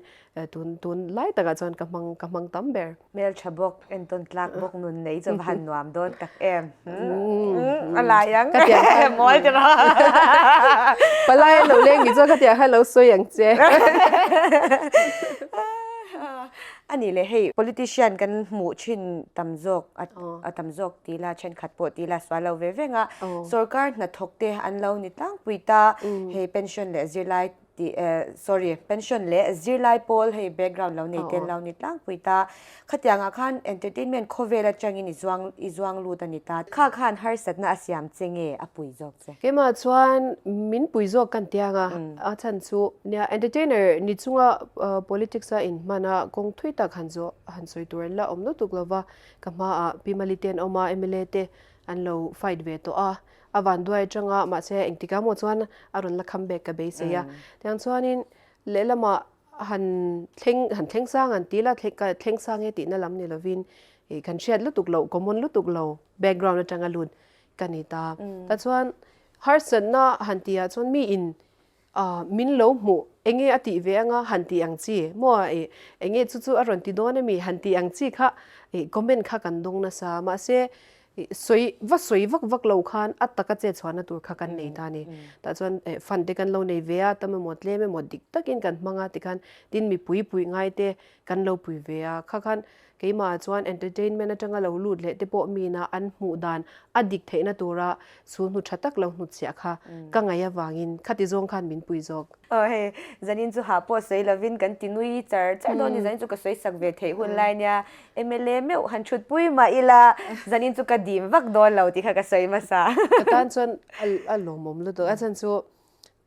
tun tun lai takah chuan ka hmang ka hmang tam ber. Hmeltha bawk, entawn tlak bawk nun nei chu va han nuam dawn tak em. A lai ang. Ka tiang khan. Mawi ti rawh. Palai a lo leng ni chuan ka tiang khan lo sawi ang che. A nih leh hei politician kan hmuh thin tam zawk a tam zawk ti ila thenkhat pawh ti ila sual lo ve veng a. Sorkar hnathawk te an lo ni tlangpui ta hei pension leh zirlai Tih eh sorry pension leh zirlai pawl hei background lo nei te an lo ni tlangpui ta. Khatiangah khan entertainment khawvel atangin i zuang i zuang lut a ni ta. Kha khan harsatna a siam che nge a pui zawk che? Keimah chuan min pui zawk kan tiang a, a chhan chu nia entertainer ni chunga politics a inhman a kawng thui tak han zawh han sawi tur an la awm lutuk lova ka hmaah Pi Mali te an awm a mla te an lo fight ve tawh a A van duai atanga mahse engtikah maw chuan a rawn la kham bek ka beisei a. Tiang chuanin lehlamah han thleng han thleng sang an ti la thleng sang e tihna lam ni lovin ih kan hriat lutuk loh common lutuk lo background atanga lut ka ni ta. Ta chuan harsatna han tihah chuan miin Ah, min lo hmuh, enge a tih ve anga han tih ang chi maw ih enge chu chu a rawn ti dawn ami han tih ang chi kha ih comment kha kan dawng nasa mahse ih sawi va sawi vak vak lo khan a taka chet chhuahna tur kha kan nei ta a ni. Tah chuan eh fund te kan lo nei ve a, tam emaw tlem emaw dik takin kan hmang a tikhan tin mipui puih ngai te kan lo pui ve a, kha khan Keimah chuan entertainment atanga lo lut leh te pawh mina an hmuh dan a dik theihna tura sul hnu tha tak lo hnutchhiah kha ka ngaih avangin khati zawng khan min pui zawk. Aw hei, zanin chu hah pawh sawi lovin kan ti nui char char dawn ni, zanin chu ka sawi sak ve theih hun lai nia, mla meuh han thut pui mah ila zanin chu ka dim vak dawn lo tih kha ka sawi hmasa. Ka tan chuan a lawmawm lutuk a chhan chu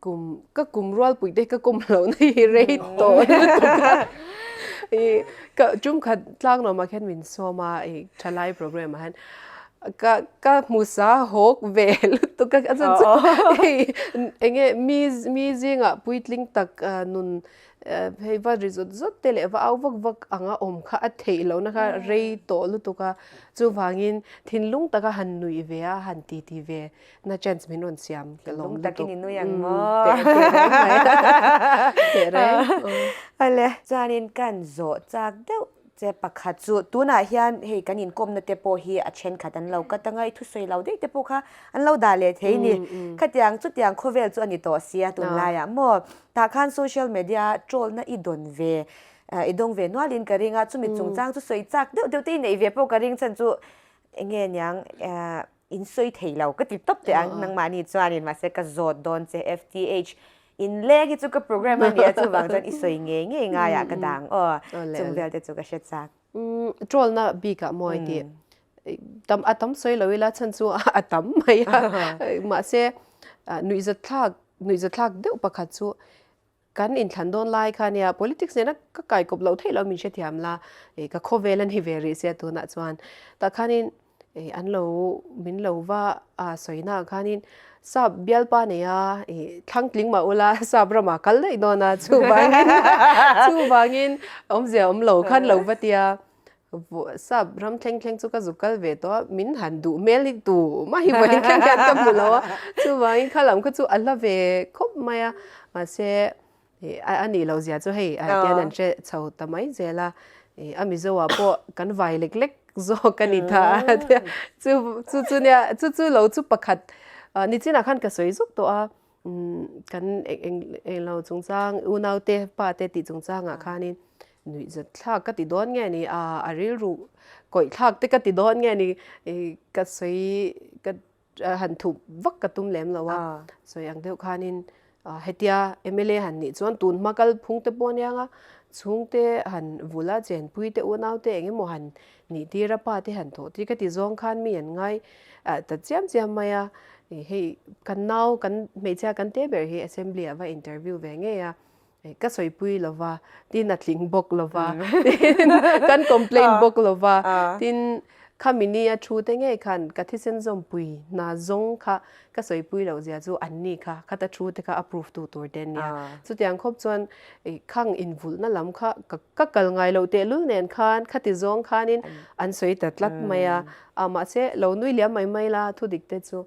Kum ka kum rualpui te ka kum lo na hi rei tawh lutuk a. I ka tum khat tlang rawmah khian min sawm a i thalai program ah hian ka ka hmusa hawk ve lutuk a a chuan chu hei enge mi mi zingah puitling tak nun hei va ri zawt zawt te leh va au vak vak anga awm kha a theih lohna kha rei tawh lutuk a chuvangin thinlung taka han nuih ve a han titi ve Na chance min rawn siam ka lawm lutuk. Takin i nui ang maw? Teh reng mai. Teh reng. Ale. Chuanin kan zawh chak deuh. che pakhat chu tunah hian hei kan inkawmna te pawh hi a thenkhat an lo cut anga i thusawi lo daih te pawh kha an lo dah leh thei ni. Khatiang chutiang khawvel chu a ni tawh sia tunlaiah maw? Tah khan social media troll na i dawn ve i dawng ve nualin ka ring a, chumi chungchang chu sawi chak deuh deuh te i neih ve pawh ka ring chhan chu enge niang in sawi thei lo ka ti tawp teh ang nangmahni chuanin mahse ka zawt dawn che FTH inleng hi chu ka program a nia chuvang chuan i sawi ngei ngei ngaiah ka dang aw chung vel te chu ka hre chak. Troll na bikah maw i tih tam a tam sawi lo ila chhan chu a tam mai a mahse nuihzat thlak nuihzat thlak deuh pakhat chu Kan inthlan dawn lai kha nia politics nena ka kai kawp loh theih loh min hrethiam la, ih ka khawvel a ni ve rih sia tunah chuan tah khanin ih an lo min lo va a sawina ah khanin sap bialpa nei a ih thlangtling mah ula sap ramah kal daih dawn a chuvangin chuvangin awmzia awm lo khan lo va tia Sap ram thleng thleng chu ka zuk kal ve tawh a, min han duh hmel hi tu mah hi vawiin thleng hian ka hmu lo a, chuvangin kha lam kha chu a hla ve khawp mai a, mahse a nih loh zia chu hei tian an hre chho ta mai zel a, a Mizo ah pawh kan vai lek lek zawk a ni ta a chu chu chu nia chu chu lo chu pakhat nichinah khan ka sawi zuk tawh a kan eng eng lo chungchang unaute pa te tih chungchangah khanin nuih zat thlak ka ti dawn nge ni a a rilru kawih thlak te ka ti dawn nge ni ka sawi ka han thup vak ka tum lem lo a sawi ang deuh khanin hetia M_L_A han nih chuan tun hma kal phung te pawh aniang a chhungte han vula chenpui te unau te eng emaw han nih tir a pa te han thawh tir ka ti zawng khan mi an ngai ta chiam chiam mai a hei kan nau kan hmeichhia kan te ber hi assembly ah va interview ve ngei a Ka sawipui lo va, tin a tling bawk lo va, tin kan complain bawk lo va, tin khami ni a thu te ngei khan ka thisen zawmpui hna zawng kha ka sawipui loh zia chu an ni kha, khata thu te kha a proof tu tur te ania. Chutiang khawp chuan khang invulhna lam kha ka kal ngai loh tehlul nen khan khati zawng khanin an sawi ta tlat mai a, mahse lo nui liam mai mai la thudik te chu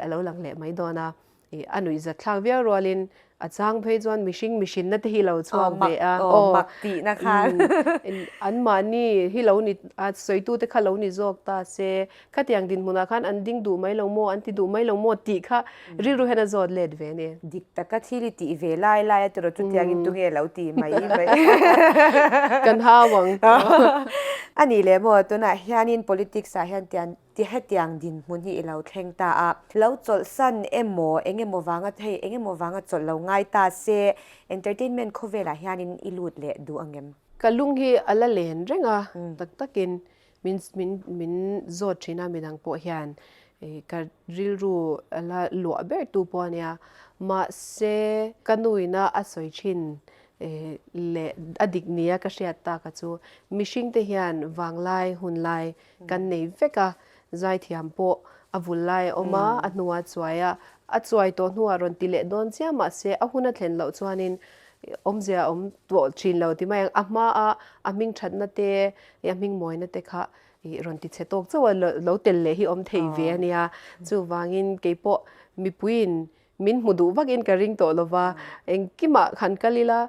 a lo lang leh mai dawn a. I a nuihzat thlak viau rualin a chang phei chuan mihring mihrinna te hi lo chhuak ve a. Aw mak tihna khan. Anmahni hi lo ni a sawitute kha lo ni zawk ta se, khatiang dinhmunah khan an ding duh mai lo maw, an ti duh mai lo maw tih kha rilru hian a zawt let ve a ni. Dik taka thil i tih ve lai lai a tiraw chutiangin tunge lo ti mai mai. Kan hau ang. A nih leh maw tunah hianin politics ah hian tian Ti hetiang dinhmun hi i lo thleng ta a. Lo chawlhsan emaw, eng emaw vanga hei eng emaw vanga chawlh lo ngai ta se, entertainment khawvelah hianin i lut leh duh angem? Ka lung hi a la len reng a, tak takin min min min zawt thin a midang pawh hian ka rilru a la luah ber tu pawh a nia. Mahse, ka nuina a sawi thin leh a dik nia ka hriat taka chu mihringte hian vanglai hunlai Kan nei vek a, zaithiam pawh a vul lai a awm a, a hnua chuai a, a chuai tawh hnuah rawn ti leh dawn chiah mahse a hun a thlen loh chuanin awmzia a awm tawh thin lo ti mai ang. A hmaa a hming thatna te, a hming mawina te kha rawn ti chhe tawk chauh a, lo tel leh hi awm thei ve a nia. Chuvangin keipawh mipuiin Min hmu duh vakin ka ring tawh lova, engkimah han kal ila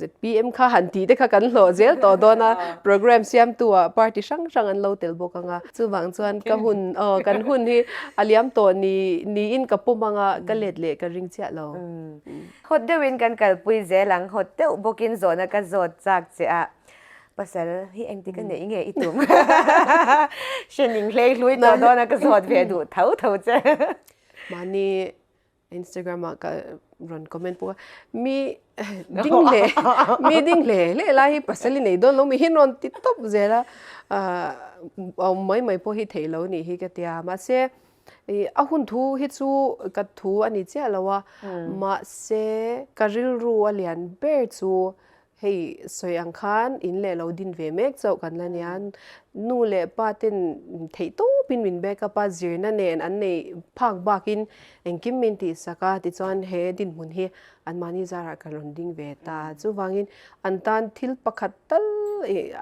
ZPM kha han tih te kha kan hlawh zel tawh dawn a, program siamtu ah party hrang hrang an lo tel bawk ang a, chuvang chuan ka hun aw kan hun hi a liam tawh ni niin ka pawm ang a, ka let leh ka ring chiah lo. Hawt deuhin kan kalpui zel ang, hawt deuh bawkin zawhna ka zawt chak che a, pasal hi engtik a neih nge i tum? Hrening hlei hlui tawh dawn a ka zawt ve duh tho tho che. Mahni Instagram ah ka rawn comment bawk a, mi ding hle mi ding hle hle lai hi pasal i nei dawn lo mi hi rawn ti tawp zel a, awm mai mai pawh hi theih lo nih hi ka tia mahse ih a hun thu hi chu ka thu a ni chiah lo a, mahse ka rilru a lian ber chu Hei sawi ang khan in leh lo din ve mek chauh kan la nia. Nu leh pa ten theih tawpin min back up a, zirna nen an nei phak bakin engkim min tihsak a, tichuan he dinhmun hi anmahni zarah kan rawn ding ve ta. Chuvangin an tan thil pakhat tal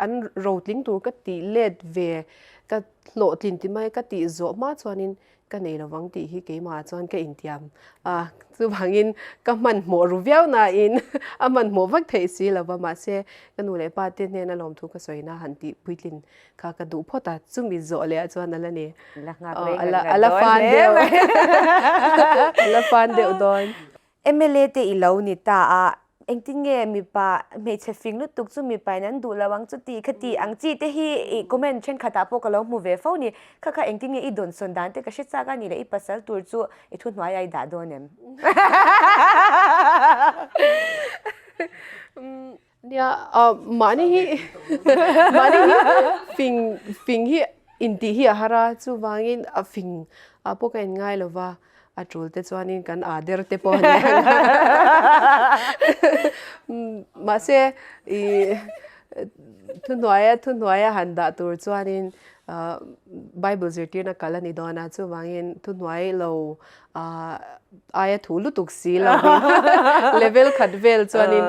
an rotling tur ka tih let ve, ka hlawhtlin ti mai ka tih zawh hma chuanin. ka nei lovang tih hi keimah chuan ka intiam a, chuvangin ka hmanhmawh ru viau nain a hmanhmawh vak theih si lova, mahse ka nu leh pa te hnena lawmthu ka sawina han tih puitlin kha ka duh phawt a, chumi zawh leh ah chuan a la ni. La nghak reng a la fan deuh a la fan deuh dawn. MLA te i lo ni ta a, engtin nge mipa hmeichhe fing lutuk chu mipa in an duh lo ang chu tih kha tih ang chi te hi i comment thenkhatah pawh ka lo hmu ve fo ni. Kha kha engtin nge i dawnsawn dan te ka hre chak a ni leh i pasal tur chu i thuhnuai a i dah dawn em? Nia, mahni hi mahni hi fing fing hi intih hi a har a, chuvangin a fing ah pawh ka in ngai lo va, a tul te chuanin kan aa der te pawh a ni ang a. Mahse ih thuhnuaia thuhnuaia han dah tur chuanin Bible zirtirna kal a ni dawn a, chuvangin thuhnuai lo ah aia thu lutuk si lo in level khat vel chuanin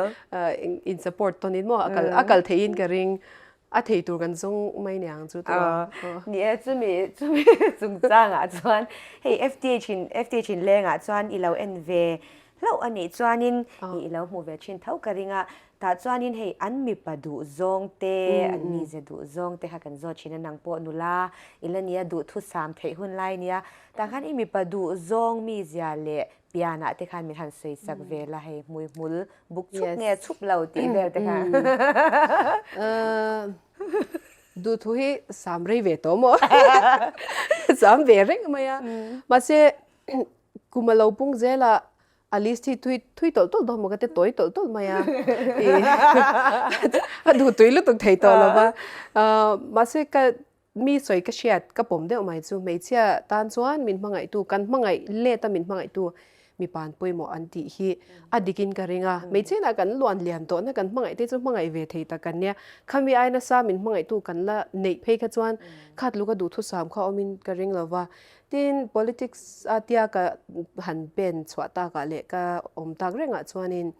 in support tawnin maw a kal a kal theihin ka ring a thei tur kan zawng mai niang chu tawh a. Ni e chumi chumi chungchangah chuan hei FTH in FTH in lengah chuan i lo en ve hlauh a nih chuanin i lo hmuh ve thin tho ka ring a tah chuanin hei an mipa duh zawng te an mize duh zawng te kha kan zawt thin a nang pawh nula i la nia duhthusam theih hun lai nia Tah khan i mipa duh zawng mizia leh pianah te khan min han sawi sak ve la hei hmui hmul buk chhup nge chhup lo tih vel te khan. Duhthu hi sam rei ve tawh maw? Sam ve reng mai a. Mahse kum a lo pung zel a, a list hi thui thui tawlh tawlh dawn maw ka ti tawi tawlh tawlh mai a. A duh tui lutuk thei tawh lo va. Mahse ka Mi sawi ka hriat ka pawm deuh mai chu hmeichhia tan chuan min hmangaihtu, kan hmangaih let a min hmangaihtu mipa an pawimawh an tih hi a dikin ka ring a. Hmeichhiainah kan luan lian tawhna kan hmangaih te chu hmangaih ve thei tak kan nia. Khami aina sa min hmangaihtu kan la neih phei kha chuan khat luka duhthusam kha awmin ka ring lo va. Tin, politics a tia ka han pen chhuah takah leh ka awm tak rengah chuanin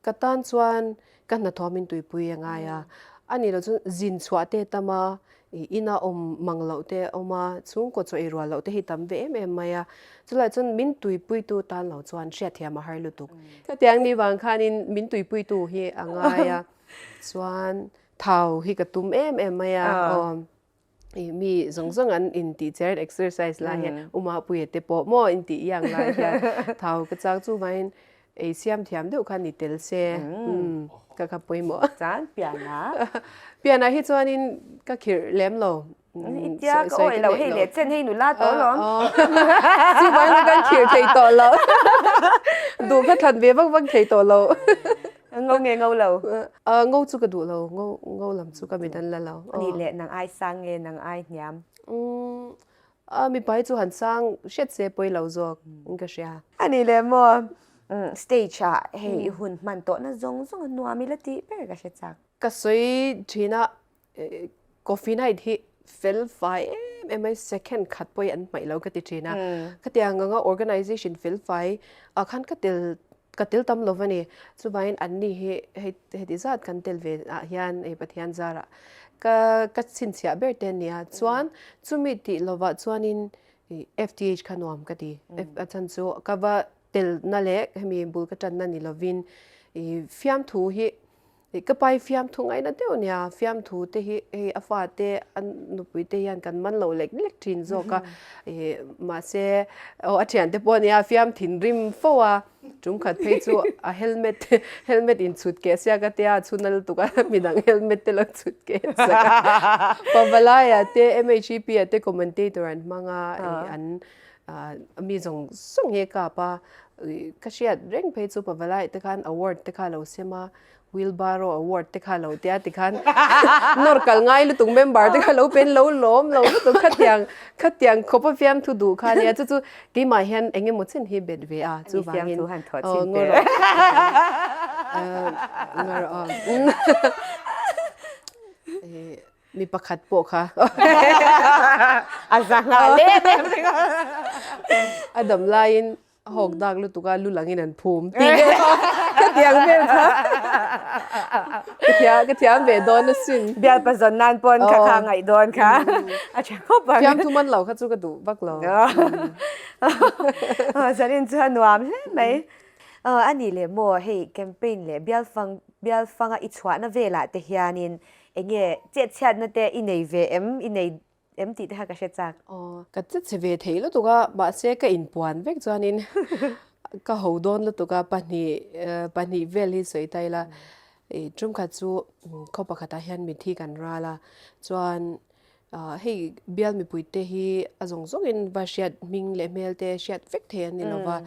Ka tan chuan ka hnathawh min tuipui a ngai a, a nih loh chuan zin chhuah te tam a, ina awm mang loh te a awm a, chhungkaw chaw ei rual loh te hi tam ve em em mai a, chulai chuan min tuipuitu tan lo chuan hriatthiam a har lutuk. Khatiang ni vang khanin min tuipuitu hi a ngai a, chuan thau hi ka tum em em mai a, aw. I mi zawng zawng an intih cher exercise lai hian uma puia te pawh maw intih iang lai hian thau ka chang chu vangin ei siam thiam deuh kha ni tel se ka kha pawimawh. Chuan pianah? Pianah hi chuanin ka khirh lem lo. I tia ka awih lo hei leh chen hei nula tawh alawm. Chuvangin chu kan khirh thei tawh lo. Duh kha thlan ve vak vak thei tawh lo. Ngo nge ngo lo? Ngo chu ka duh lo, ngo ngo lam chu ka mit an la lo. Ani leh nang ai sang nge nang ai hniam? A mipa hi chu han sang hriat se pawi lo zawk in ka hria. Ani leh maw stage ah hei i hun hman tawhna zawng zawng a nuam ila tih ber ka hre chak. Ka sawi thin a Coffee night hi fel fai em em mai second khat pawh hi an hmaih lo ka ti thin a. Khatiang anga organization fel fai ah khan ka tel ka tel tam lo va ni. Chuvangin an ni hi hei heti zat kan tel ve ah hian hei Pathian zarah ka ka chhinchhiah ber te a nia. Chuan chumi tih lovah chuanin FTH kha nuam ka ti. A chhan chu ka va telna leh hemi bul ka tanna ni lovin ih fiamthu hi Ka pai fiamthu ngaihna deuh nia, fiamthu te hi hei a fate a nupui te hian kan man lo lek lek thin zawk a, mahse aw a thiante pawh nia fiam thinrim fo a, tum khat phei chu a helmet helmet in chhut keh sia ka tia a chhun a lutuk a midang helmet te lo chhut keh sak a, Pavalai-a te MHEP-a te commentator an hmang a, an mi zawng zawng hi a kap a, ka hriat reng phei chu Pavalai te khan award te kha a lo sem a, wheelbarrow award te kha a lo tia tikhan nawr kal ngai lutuk member te kha lo pen lo lawm lo lutuk khatiang khatiang khawp a fiamthu duh kha ania chu chu keimah hian eng emaw chin hi bet ve a chuvangin aw ngaw rawh ngaw rawh aw Mi pakhat pawh kha a za nghal em em ringawt. A dam laiin a hawk dak lutuk a, lu langin an phum tih vel kha. Khatiang vel kha ka thiam ka thiam ve dawn asin. Bial pazawn nan pawn kha kha ngaih dawn kha a tha khawp ang. Fiamthu man lo kha chu ka duh vak lo. Zanin chu a nuam hle mai. A nih leh maw hei campaign leh bial fang bial fanga i chhuahna velah te hianin enge chetchhiatna te i nei ve em i nei em tih te kha ka hre chak. Aw, ka che che ve thei lutuk a, mahse ka inpuan vek chuanin ka ho dawn lutuk a, pahnih pahnih vel hi sawi ta ila, ih tumkhat chu khaw pakhatah hian mithi kan ral a, chuan hei bial mipui te hi a zawng zawngin va hriat hming leh hmel te hriat vek thei an ni lova,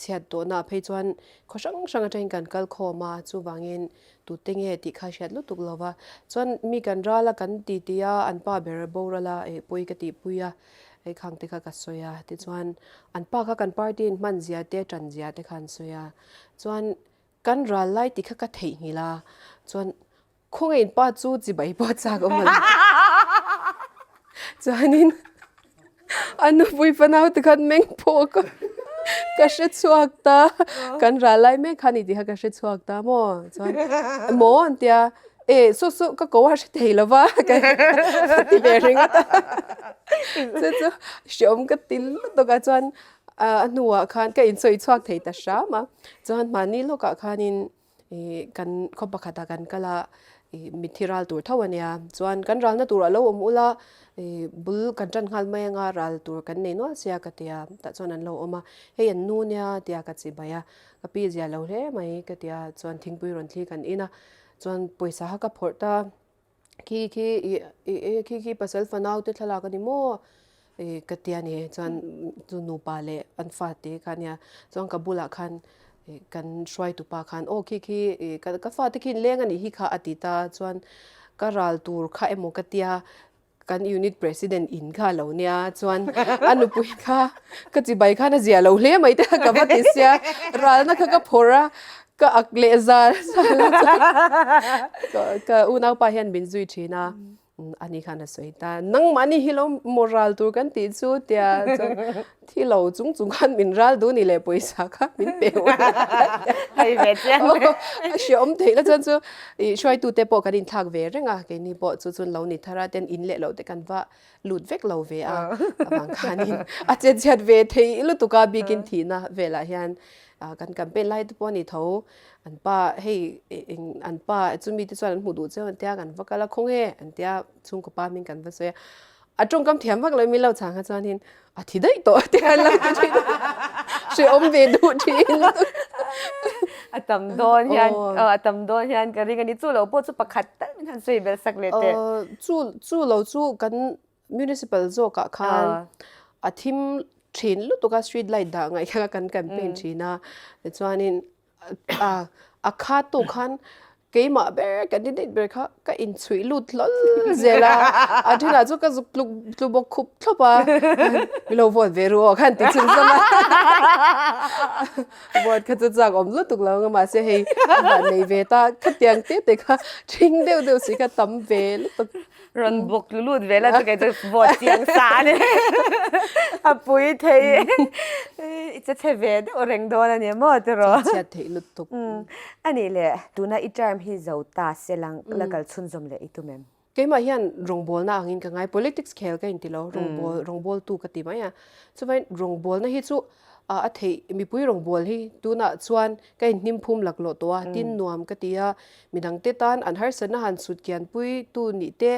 chhiat tawhna ah phei chuan khaw hrang hrang atangin kan kal khawm a, chuvangin Tute nge tih kha hriat lutuk lo va. Chuan mi kan ral a kan ti ti a, an pa ber boral a, eh pawi ka tihpui a, hei khang te kha ka sawi a. Tichuan an pa kha kan party in hman zia te tan zia te kha an sawi a. Chuan kan ral lai tih kha ka theihnghilh a, chuan khawngaih in pa chu chibai pawh chak awm a lo. Chuanin A nupui fanau te khan meng phawk a, ka hre chhuak ta, kan ral lai mek kha ni tih kha ka hre chhuak ta maw? Chuan maw an tia, e saw saw ka ko a hre thei lo va ka ti ve ringawt a, chu chu hreawm ka ti lutuk a, chuan a hnuah khan ka insawi chhuak thei ta hram a, chuan mahni lawkah khanin Ih kan khaw pakhatah kan kal a, ih mitthi ral tur tho a nia. Chuan kan ralna turah lo awm ula, ih bul kan tan nghal mai anga ral tur kan nei nual sia ka ti a, tah chuan an lo awm a, hei an nu nia tia ka chi bai a, ka pi zia lo hle mai ka ti a, chuan thingpui rawn thli kan in a, chuan pawisa kha ka phawrh ta. Khi khi ih ih khi khi pasal fanau te thlalak a ni maw ih ka ti a ni chuan chu nupa leh an fate kha ania chuan ka bulah khan ih kan hruaitu pa khan aw khi khi ih ka ka fate khi inleng a nih hi kha a ti ta chuan ka ral tur kha emaw ka tia kan unit president in kha a lo nia chuan a nupui kha ka chibai khan a zia lo hle mai te ka va ti sia ralna kha ka phawrh a Ka ak leh zal zal a chuan ka unaupa hian min zui thin a, ani khan a sawi ta, nangmahni hi lo maw ral tur kan tih chu tia chuan thi lo chung chung khan min ral duh ni leh pawisa kha min pe ula Hei ve chiang a hreawm theih la chuan chu ih hruaitute pawh kan inthlak ve reng a, keini pawh chu chun lo ni thar a ten in leh loh te kan va lut vek lo ve a, avang khanin a chetchhiat ve thei lutuk a bikin thihna velah hian Kan campaign lai te pawh a ni tho, an pa hei eng an pa chumi te chuan an hmuh duh cheu an tia kan va kal a khaw nge an tia chhungkaw pa hming kan va sawi a, a tawngkam thiam vak lo min lo chhang kha chuanin a thi daih tawh a tia an lo ti thin a, hrehawm ve duh thin. A tam dawn hian a tam dawn hian ka ring a ni, chu lo pawh chu pakhat tal min han sawi belh sak leh teh. Chu chu lo chu kan Municipal zawkah khan a thim thin lutuk a street light dah ngaih kha kan campaign thin a tichuanin a kha tu khan keimah ber candidate ber kha ka inchhuih lut hlawl zel a a thenah chu ka zuk tluk tlu bawk khup thlawp a mi lo vote ve ru aw khan ti chhun zawm a vote kha chu chak awm lutuk lo ang a mahse hei a van nei ve ta khatiang te te kha thing deuh deuh si kha tam ve lutuk. Rawn bawk tlu lut ve la chu kei chu vote chiang sa a ni. A pui thei i che chhe ve deuh reng dawn a ni maw tiraw? Chhiat theih lutuk. A nih leh tuna i term hi zo ta se lang la kal chhunzawm leh i tum em? Keimah hian rawngbawlna angin ka ngai, politics khel ka inti lo, rawngbâwl rawngbâwltu ka ti mai a. Chuvain rawngbâwlna hi chu a theih mipui rawngbâwl hi tunah chuan ka inhnim phum laklawh tawh a, tin nuam ka ti a, Midangte tan an harsatna han sut kianpui tu nih te,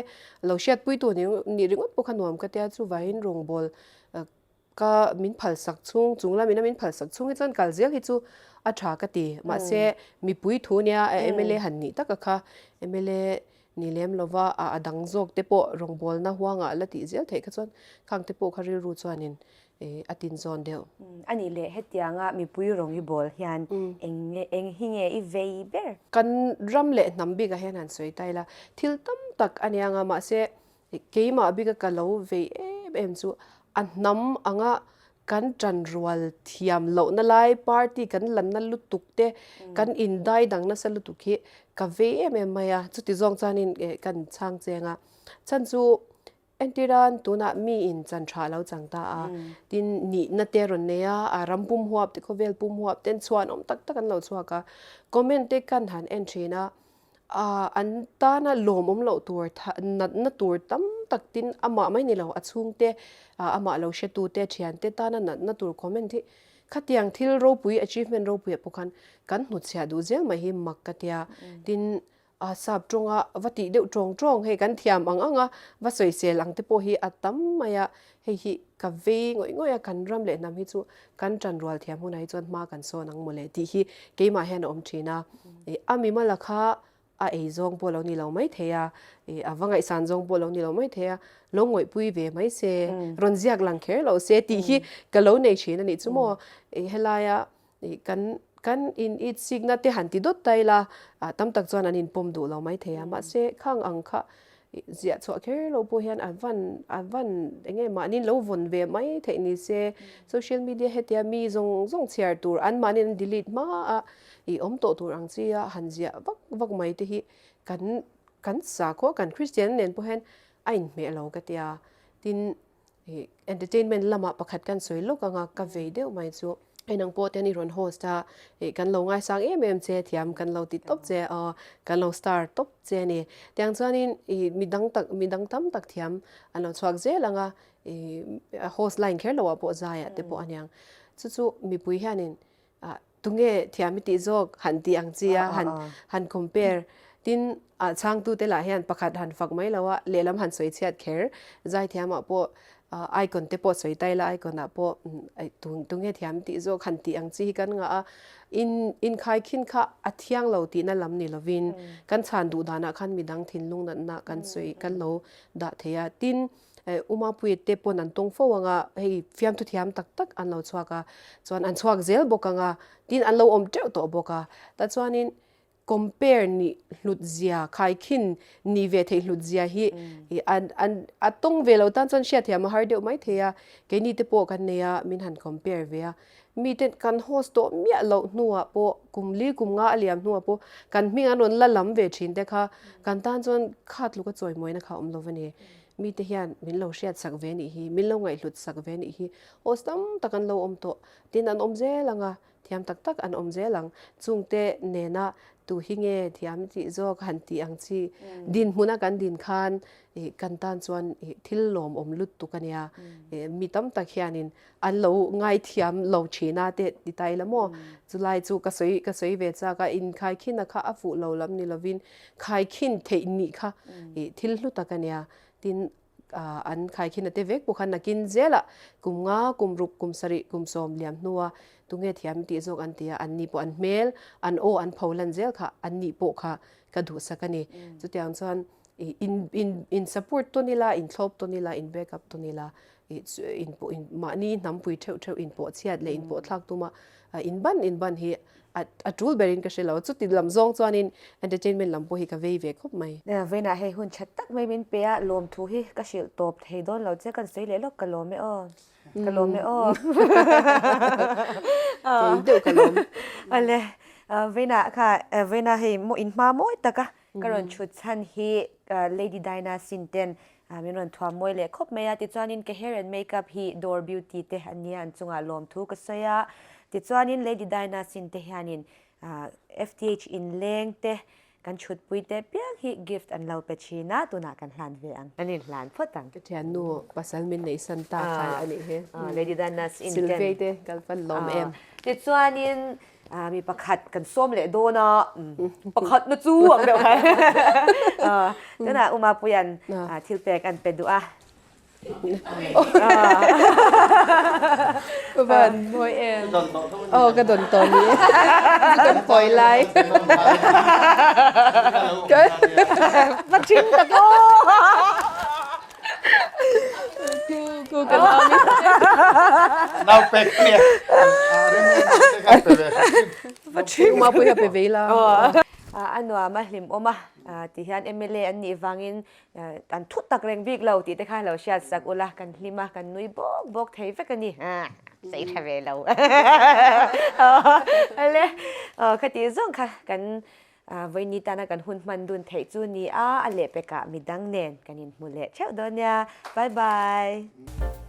lo hriatpui tu nih ringawt pawh kha nuam ka tia, chuvangin rawngbâwl ka min phalsak chhung, chung lamina min phalsak chhung hi chuan kal zel hi chu a tha ka ti. Mahse, mipui thu nia mla han nih taka kha mla ni lem lova a dang zawk te pawh rawngbâwlna huangah la tih zel theih kha chuan khang te pawh kha rilru chuanin a tin zawn deuh. A nih leh hetianga mipui rawng i bawl hian eng nge eng hi nge i vei ber? Kan ram leh hnam bikah hian han sawi ta ila, thil tam tak a nia nga mahse keimah bika ka lo vei em em chu a hnam anga kan tanrual thiam lohna lai party kan lanna lutuk te kan indai dang nasa lutuk hi ka vei em em mai a, chuti zawng chuanin kan chhang cheng a, chhan chu. Entiran tunah mi in chan tha lo chang ta a, tin nihna te rawn nei a, a ram pum huap te khawvel pum huap ten chhuan awm tak tak an lo chhuak a, comment te kan han en thin a, an tana lawmawm loh tur natna tur tam tak tin amah mai ni lo a chhungte amah lo hretu te thiante tana natna tur comment hi khatiang thil ropui achievement ropui ah pawh khan kan hnutchhiah duh zel mai hi mak ka tia tin A sap tawnga va tih deuh tawng tawng hei kan thiam ang ang a, va sawisel ang te pawh hi a tam mai a, hei hi ka vei ngawih ngawih a, kan ram leh hnam hi chu kan tan rual thiam hunah hi chuan hma kan sawn ang mawle tih hi keimah hian a awm thin a, a mimala kha a ei zawng pawh lo ni lo mai thei a, a va ngaihsan zawng pawh lo ni lo mai thei a, lo ngawihpui ve mai se, rawn ziak lang kher lo se tih hi ka lo nei thin a nih chu maw, helaia Kan kan in it sikna te han ti dawt ta ila, tam tak chuan an inpawm duh lo mai thei a, mahse khang ang kha ziah chhuah kher lo pawh hian a van a van eng nge mahni lo vawn ve mai theih ni se, social media hetia mi zawng zawng chhiar tur an mahni an delete hma a i awm tawh tur ang chi a han ziah vak vak mai te hi kan kan sakhua kan Kristian nen pawh hian a inhmeh lo ka tia, tin Entertainment lamah pakhat kan sawi lawk anga ka vei deuh mai chu hei nang pawh te an i rawn host a, ih kan lo ngaisang em em che thiam kan lo ti tawp che aw kan lo star tawp che a ni. Tiang chuanin ih mi dang tak mi dang tam tak thiam an lo chhuak zel anga ih host line kher loah pawh zaiah te pawh aniang. Chu chu mipui hianin ah tunge thiam i tih zawk han tih ang chi a han han compare tin ah chhangtute lah hian pakhat han fak mai lo a lehlam han sawi chhiat kher zaithiam ah pawh icon te pawh sawi tai la icon ah pawh tunge thiam tih zawk han tih ang chi hi kan ngah a in inkhaikhin kha a thiang lo tihna lam ni lovin kan chhan duh danah khan midang thinlung natna kan sawi kan lo dah thei a tin Umapuia te pawn an tawng fo ang a, hei fiamthu thiam tak tak an lo chhuak a, chuan an chhuak zel bawk ang a, tin an lo awm teuh tawh bawk a. Tah chuanin compare nih hlut zia, khaikhin nih ve theih hlut zia hi an an a tawng ve lo tan chuan hriatthiam a har deuh mai thei a, keini te pawh kan nei a, min han compare ve a. Mite kan host tawh miah loh hnuah pawh kum li kum nga a liam hnuah pawh kan hming an rawn la lam ve thin te kha kan tan chuan kha tluk a chawimawina kha a awm lo va ni. Mite hian min lo hriat sak ve nih hi, min lo ngaihhlut sak ve nih hi host tam tak an lo awm tawh. Tin an awm zel ang a, thiam tak tak an awm zel ang. Chungte nena tu hi nge thiam tih zawk han tih ang chi dinhmuna kan din khan ih kan tan chuan ih thil lawmawm lutuk a nia. Ih mi tam tak hianin an lo ngaithiam lo thin a te ti ta ila maw. Chulai chu ka sawi ka sawi ve chak a, inkhaikhin a kha a fuh lo lam ni lovin khaikhin theih nih kha ih thil hlu tak a nia. Tin an khaikhin a te vek pawh khan nakin zelah kum nga, kum ruk, kum sarih, kum sawm liam hnua tunge thiam tih zawk an ti a, an ni pawh an hmel, an aw an pho lan zel kha an nih pawh kha ka duhsak a ni. Chutiang chuan ih in in in support tawn ila, in thlawp tawn ila, in back up tawn ila ih in pawh in mahni hnampui theuh theuh in pawh chhiat leh in pawh thlak tuma in ban in ban hi a a tul berin ka hre lo. Chuti lam zawng chuanin entertainment lam pawh hi ka vei ve khawp mai. Vawiinah hei hun that tak mai min pe a, lawmthu hi ka hrilh tawp thei dawn lo che, kan sawi leh lawk ka lawm e aw. Ka lawm e aw. Kei deuh ka lawm. Awle, vawiinah kha vawiinah hei in hma mawi taka ka rawn chhut chhan hi Lady Dinah sin ten min rawn thuam mawi leh khawp mai a, tichuanin ka hair and makeup hi Dor Beauty te an nia an chungah lawmthu ka sawi a, tichuanin Lady Dinah sin te hianin FTH inleng te kan chhutpui te piang hi gift an lo pe thin a, tunah kan hlan ve ang, kan inhlan phawt ang. Ka thiannu pasal min neih san ta khan a nih hi. Lady Dinah sin ten. Silvei te kalpan lawm em. Tichuanin Mi pakhat kan sawm leh dawn a, pakhat na chu ang deuh kha. Tunah Uma Puia'n thil pek an pe duh a. Ka van mawi em. Aw ka dawn tawh ni. Kan pawi lai. Va thin tak aw. Ku ka nau ni. Nau pek nia. Va thin. Uma pui ha pe ve la. A nuam a hlim awm a ti hian MLA an nih vangin an thu tak reng bik lo tih te kha lo hriat sak ula kan hlim a kan nui bawk bawk thei vek a ni. Sei tha ve lo. Ale khati zawng kha kan. Vawiini tana kan hun hman dun theih chu ni a, a lehpekah midang nen kan inhmu leh theuh dawn nia. Bye bye.